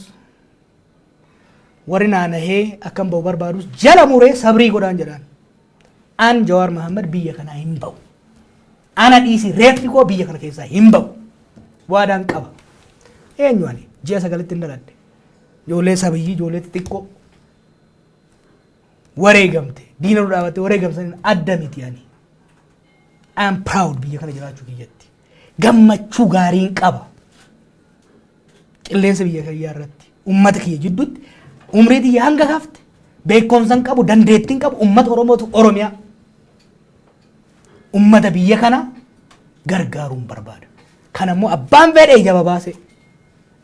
Warri naanahee akkam ba'u barbaadus jala muree sabrii godhaan jedhaan. An Jawaar Mahammad biyya kanaa hin ba'u. Ana dhiisi, reeffi koo biyya kana keessaa hin ba'u. Waadaan qaba. Eenyu ani? Ji'a 9tti hin dhaladhe. Ijoollee sabiyyii, ijoollee xixiqqoo wareegamte, diina nu dhaabatte wareegamsaniin adda miti ani. I am proud biyya kana jiraachuu kiyyatti. Gammachuu gaariin qaba. Qilleensa biyya kiyyaa irratti, ummata kiyya jidduutti, umrii tiyya hanga kafte, beekumsa qabu, dandeettiin qabu, ummata Oromootu, Oromiyaa, ummata biyya kana gargaaruun barbaada. Kana immoo abbaan fedhe ija babaase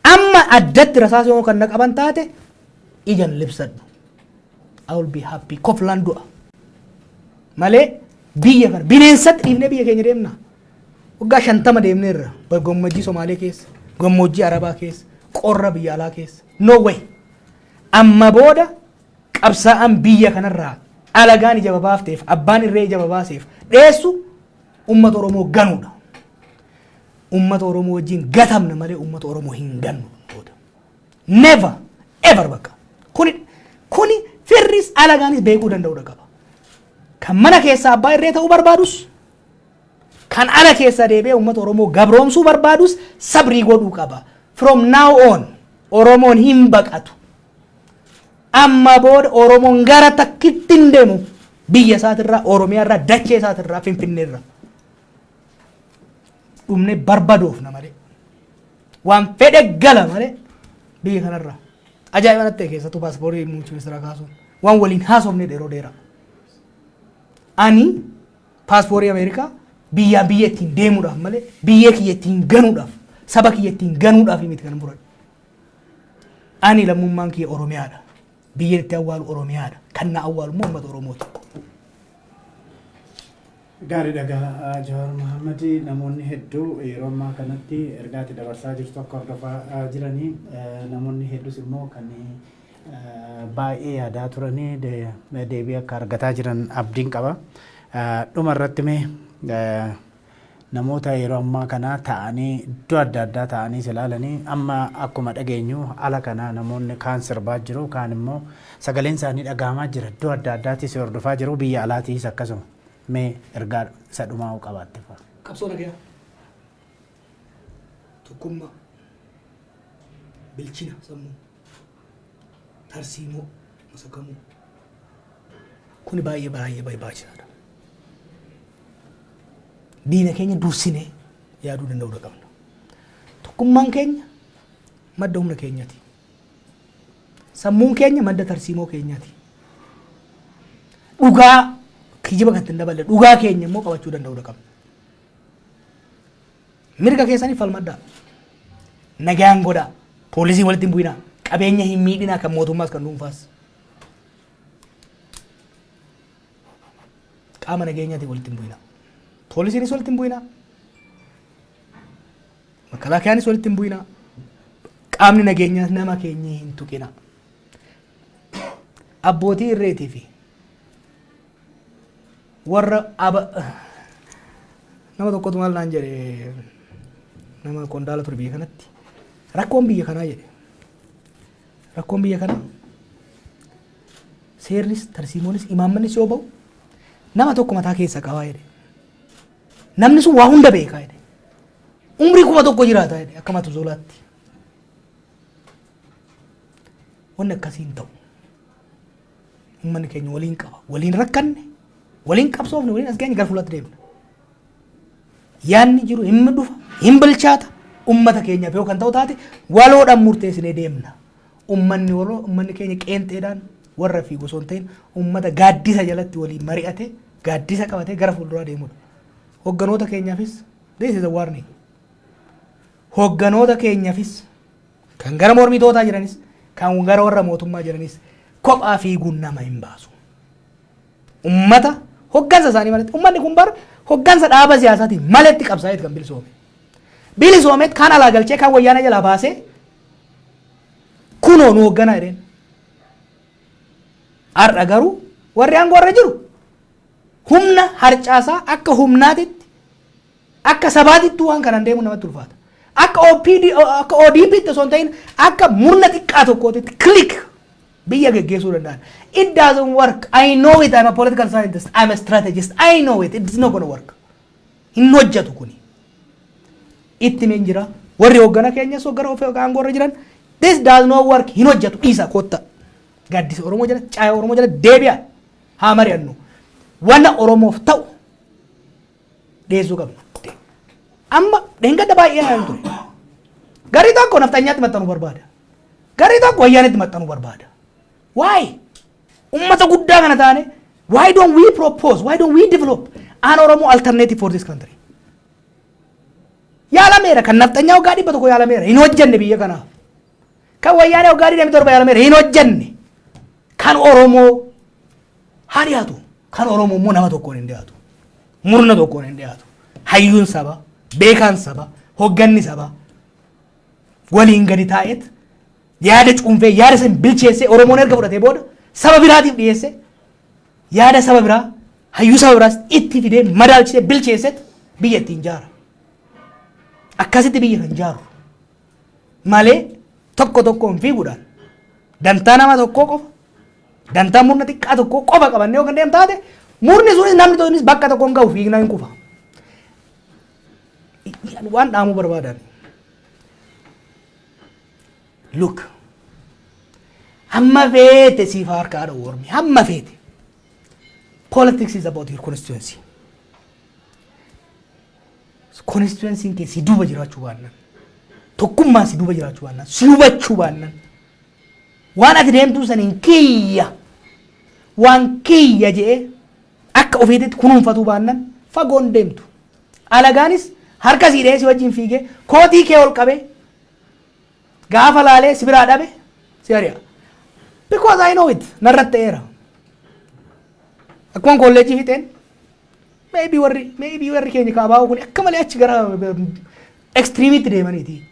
amma addatti rasaasa yoo kan na qaban taate ijan libsadhu. I will be happy. Koflaan du'a. Malee biyya kana bineensatti dhiifnee biyya keenya deemna. Waggaa 50 deemneerra, gammoojjii Somaalee keessa, gammoojjii Arabaa keessa, qorra biyya alaa keessa. No way. Amma booda qabsaa'aan biyya kanarraa alagaan ija babaafteef, abbaan irree ija babaaseef dheessu uummata Oromoo ganuudha. Uummata Oromoo wajjin gatamna malee uummata Oromoo hin gannu booda. Never ever bakka. Kuni firris alagaanis beekuu danda'uudha qaba. Kan mana keessaa abbaa irree ta'uu barbaadus, kan ala keessa deebi'ee uummata Oromoo gabroomsuu barbaadus sabrii godhuu qaba. From now on Oromoon hin baqatu. Amma booda Oromoon gara takkitti hin deemu, biyya isaatirraa, Oromiyaa irraa, dachee isaatirraa, Finfinnee irraa. Dhumne barbadoofna malee. Waan fedhe gala malee biyya kanarraa. Ajaa'iba natti ta'e, keessattuu paaspoortii muummicha ministeeraa kaasuun. Waan waliin haasofne yeroo dheeraa. Ani paaspoortii Ameerikaa biyyaa biyya ittiin deemuudhaaf malee biyya kiyya ittiin ganuudhaaf, saba kiyya ittiin ganuudhaaf miti kan fudhadhe. Ani lammummaan kiyya Oromiyaadha. Biyya itti awwaalu Oromiyaadha. Kan na awwaalu immoo uummata Oromooti. Gaariidha gaa, Jawaar Mohaammed, namoonni hedduu yeroo ammaa kanatti ergaa ati dabarsaa jirtu akka hordofaa jiranii, namoonni hedduus immoo kan baay'ee yaadaa turanii deebii akka argataa jiran abdiin qaba. Dhuma irratti mee namoota yeroo ammaa kana ta'anii iddoo adda addaa ta'anii ilaalanii, amma akkuma dhageenyu ala kana namoonni kaan sirbaa jiru, kaan immoo sagaleen isaanii dhagahamaa jira, iddoo adda addaattis hordofaa jiru, biyya alaatiis akkasuma, mee ergaa isa dhumaa qabaatte fa'a. Qabsoo nagayaa. Tokkummaa. Bilchina sammuu. Tarsiimoo masakamuu. Kuni baay'ee baay'ee barbaachisaadha. Diina keenya dursinee yaaduu danda'uu qabna. Tokkummaan keenya madda humna keenyaati. Sammuun keenya madda tarsiimoo keenyaati. Dhugaa, kijiba kan ittiin daballe, dhugaa keenya immoo qabachuu danda'uu qabna. Mirga keessanii falmadhaa. Nagaan godhaa. Poolisii walitti hin bu'inaa. Qabeenya hin miidhinaa, kan mootummaas kan dhuunfaas. Qaama nageenyaatiin walitti hin bu'inaa. Poolisiinis walitti hin bu'inaa. Makalaakiyaanis walitti hin bu'inaa. Qaamni nageenyaas nama keenya hin tuqinaa. Abbootii irreetii fi warra aba nama tokkotu maal naan jedhe, nama qondaala ture biyya kanatti, rakkoon biyya kanaa jedhe, rakkoon biyya kanaa seerris tarsiimoonis imaammannis yoo ba'u nama tokko mataa keessa qabaa jedhe, namni sun waa hunda beekaa jedhe, umrii 1000 jiraata jedhe akka matu zolaatti. Wanni akkasii hin ta'u. Uummanni keenya waliin qaba, waliin rakkanne, waliin qabsoofne, waliin as geenye, gara fuulatti deemna. Yaanni jiru hin dhufa, hin bilchaata. Ummata keenyaaf yoo kan ta'u taate waloodhaan murteessinee deemna. Ummanni waloo, ummanni keenya qeenxeedhaan warra fi osoo hin ta'in ummata gaaddisa jalatti waliin mari'ate, gaaddisa qabatee gara fuulduraa deemudha. Hogganoota keenyaafis, this is a warning. Hogganoota keenyaafis, kan gara mormitootaa jiranis, kan gara warra mootummaa jiranis, kophaa fiiguun nama hin baasu. Ummata hoggansa isaanii malatti, ummanni kun bar hoggansa dhaaba siyaasaatiin maletti qabsaa'eet kan bilisoome. Bilisoomeet kan alaa galchee, kan wayyaana jalaa baasee, kunoo nu hogganaa jedheen. Har'a garuu warri aangoo irra jiru humna harcaasaa akka humnaatitti, akka sabaatittuu waan kanaan deemu namatti ulfaata. Akka OPD, akka ODP tti osoo hin ta'in akka murna xiqqaa tokkootitti clique Biyya geggeessuu danda'an. It doesn't work. I know it. I'm a political scientist. I'm a strategist. I know it. It's not gonna work. Hin hojjetu kuni. Itti meen jira. Warri hoggana keenyas hoggana ofii aangoo irra jiran. This does not work. Hin hojjetu. Dhiisa, kotta. Gaaddisa Oromoo jala, caaya Oromoo jala deebi'a. Haa mari'annu. Wanna Oromoof ta'u dhiyeessuu qabna. Amma dheengadda baay'ee naan ture. Garii tokko nafxanyaatti maxxanuu barbaada. Garii tokko wayyaanitti maxxanuu barbaada. Why? Ummata guddaa kana taane, why don't we propose, why don't we develop an Oromo alternative for this country? Yaalameera. Kan nafxanyaa waggaa 100 yaalameera, hin hojjenne biyya kanaaf. Kan wayyaanee waggaa 27 yaalameera, hin hojjenne. Kan Oromoo haa dhiyaatu. Kan Oromoo immoo nama tokkoon hin dhiyaatu. Murna tokkoon hin dhiyaatu. Hayyuun saba, beekaan saba, hogganni saba waliin gadi taa'eet yaada cuunfee, yaada san bilcheessee, Oromoon erga fudhatee booda saba biraatiif dhiyeesse, yaada saba biraa, hayyuu saba biraas itti fidee, madaalchisee, bilcheesseet biyya ittiin jaara. Akkasitti biyya kan jaaru malee tokko tokkoon fiiguudhaan dantaa nama tokkoo qofa, dantaa murna xiqqaa tokkoo qofa qabannee yoo kan deemu taate, murni sunis, namni sunis bakka tokkoon gahu, fiignaa hin kufa. Waan dhaamuu barbaadan. Look, hamma feete siif harkaa dha'u ormi, hamma feete. Politics is about your constituency. Constituency kee si duuba jiraachuu baannaan, tokkummaan si duuba jiraachuu baannaan, si hubachuu baannaan, waan ati deemtuu saniin kiyya, waan kiyya je'ee akka ofiititti kunuunfatuu baannaan, fagoon deemtu. Alagaanis harka sii dhahee si wajjin fiigee kootii kee ol qabee gaafa laalee si biraa dhabe si ari'a. Because I know it, narratti ta'eera. Akkuma kolleejjii fixeen, maybe warri keenya kaabaa kun akka malee achi gara extremeitti deemaniiti.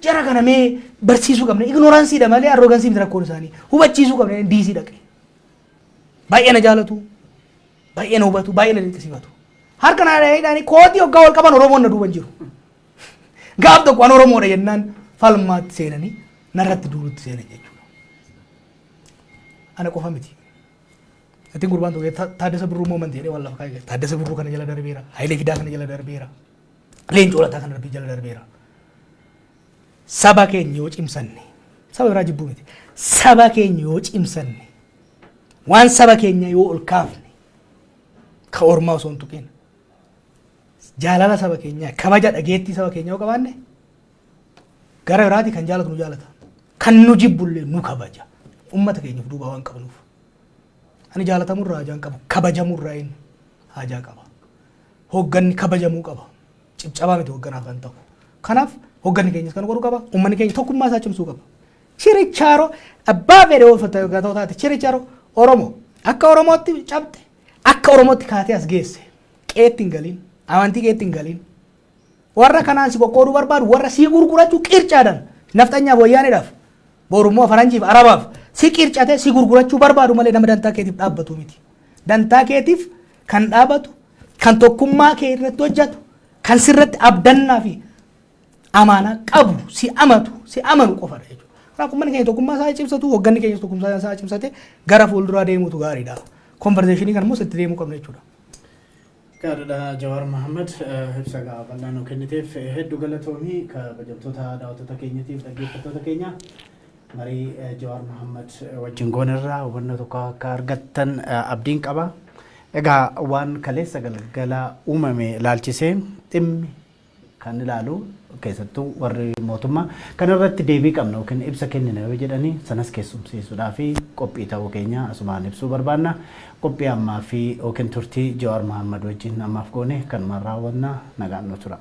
Jara kana mee barsiisuu qabna, ignoranceiidha malee arrogance miti rakkoon isaanii, hubachiisuu qabna, diisii dhaqe. Baay'ee na jaalatu, baay'ee na hubatu, baay'ee na dinqisiifatu. Harka na dhahanii kootii hoggaa wal qaban Oromoon na duuban jiru. Gaaf tokko an Oromoodha jennaan falmaatti seenanii narratti duulutti seenan jechuudha. Ana qofa miti. Ittiin gurbaan tokko Taaddasa Birruu moment jedhee waan lafa kaa'e. Taaddasa Birruu kana jala darbeera. Hayilee Fidaa kana jala darbeera. Leencoo Lataa kana jala darbeera. Saba keenya yoo cimsanne, saba biraa jibbuu miti. Saba keenya yoo cimsanne, waan saba keenya yoo ol kaafne, ka ormaa osoo hin tuqin, jaalala saba keenyaa, kabaja dhageettii saba keenyaa yoo qabaanne, gara biraati kan jaalatu nu jaalata. Kan nu jibbullee nu kabaja. Uummata keenyaaf duuba waan qabnuuf. Ani jaalatamurraa haajaa hin qabu. Kabajamurraa hin haajaa qaba. Hoogganni kabajamuu qaba. Cibcabaa miti hoogganaaf kan ta'u. Kanaaf hoogganni keenyas kan godhuu qaba. Uummanni keenya tokkummaa isaa cimsuu qaba. Chirichaaroo abbaa fedhe yoo ta'u taate, chirichaaroo Oromoo akka Oromootti cabxe, akka Oromootti kaatee as geesse, qeetti hin galiin, amantii keetti hin galiin. Warra kanaan si qoqqooduu barbaadu, warra si gurgurachuu qircaadhaan nafxanyaaf, wayyaaneedhaaf, borummoo faranjiif, arabaaf si qircate si gurgurachuu barbaadu malee nama dantaa keetiif dhaabbatu miti. Dantaa keetiif kan dhaabbatu, kan tokkummaa kee irratti hojjetu, kan sirratti abdannaa fi amaanaa qabu, si amatu, si amanu qofadha jechuudha. Kanaaf uummanni keenya tokkummaa isaa cimsatu, hoogganni keenya tokkummaa isaa cimsate gara fuulduraa deemuutu gaariidha. Conversation kan immoo sitti deemuu qabna jechuudha. Gaariidha. Jawaar Mahammad, ibsa bal'aa nuu kenniteef hedduu galatoomii. Kabajamtoota daawwattoota keenyatiif dhaggeeffattoota keenya, marii Jawaar Mahammad wajjin goonerraa hubannoo tokko akka argattan abdiin qaba. Egaa waan kaleessa galgala uumame ilaalchisee dhimmi kan ilaalu, keessattuu warri mootummaa kan irratti deebii qabna yookiin ibsa kennina yoo jedhanii, sanas keessumsiisuudhaa fi qophii ta'uu keenya asumaan ibsuu barbaanna. Qophii ammaa fi yookiin turtii Jawaar Mahammad wajjin ammaaf goone kanumaan raawwanna, nagaan nu tura.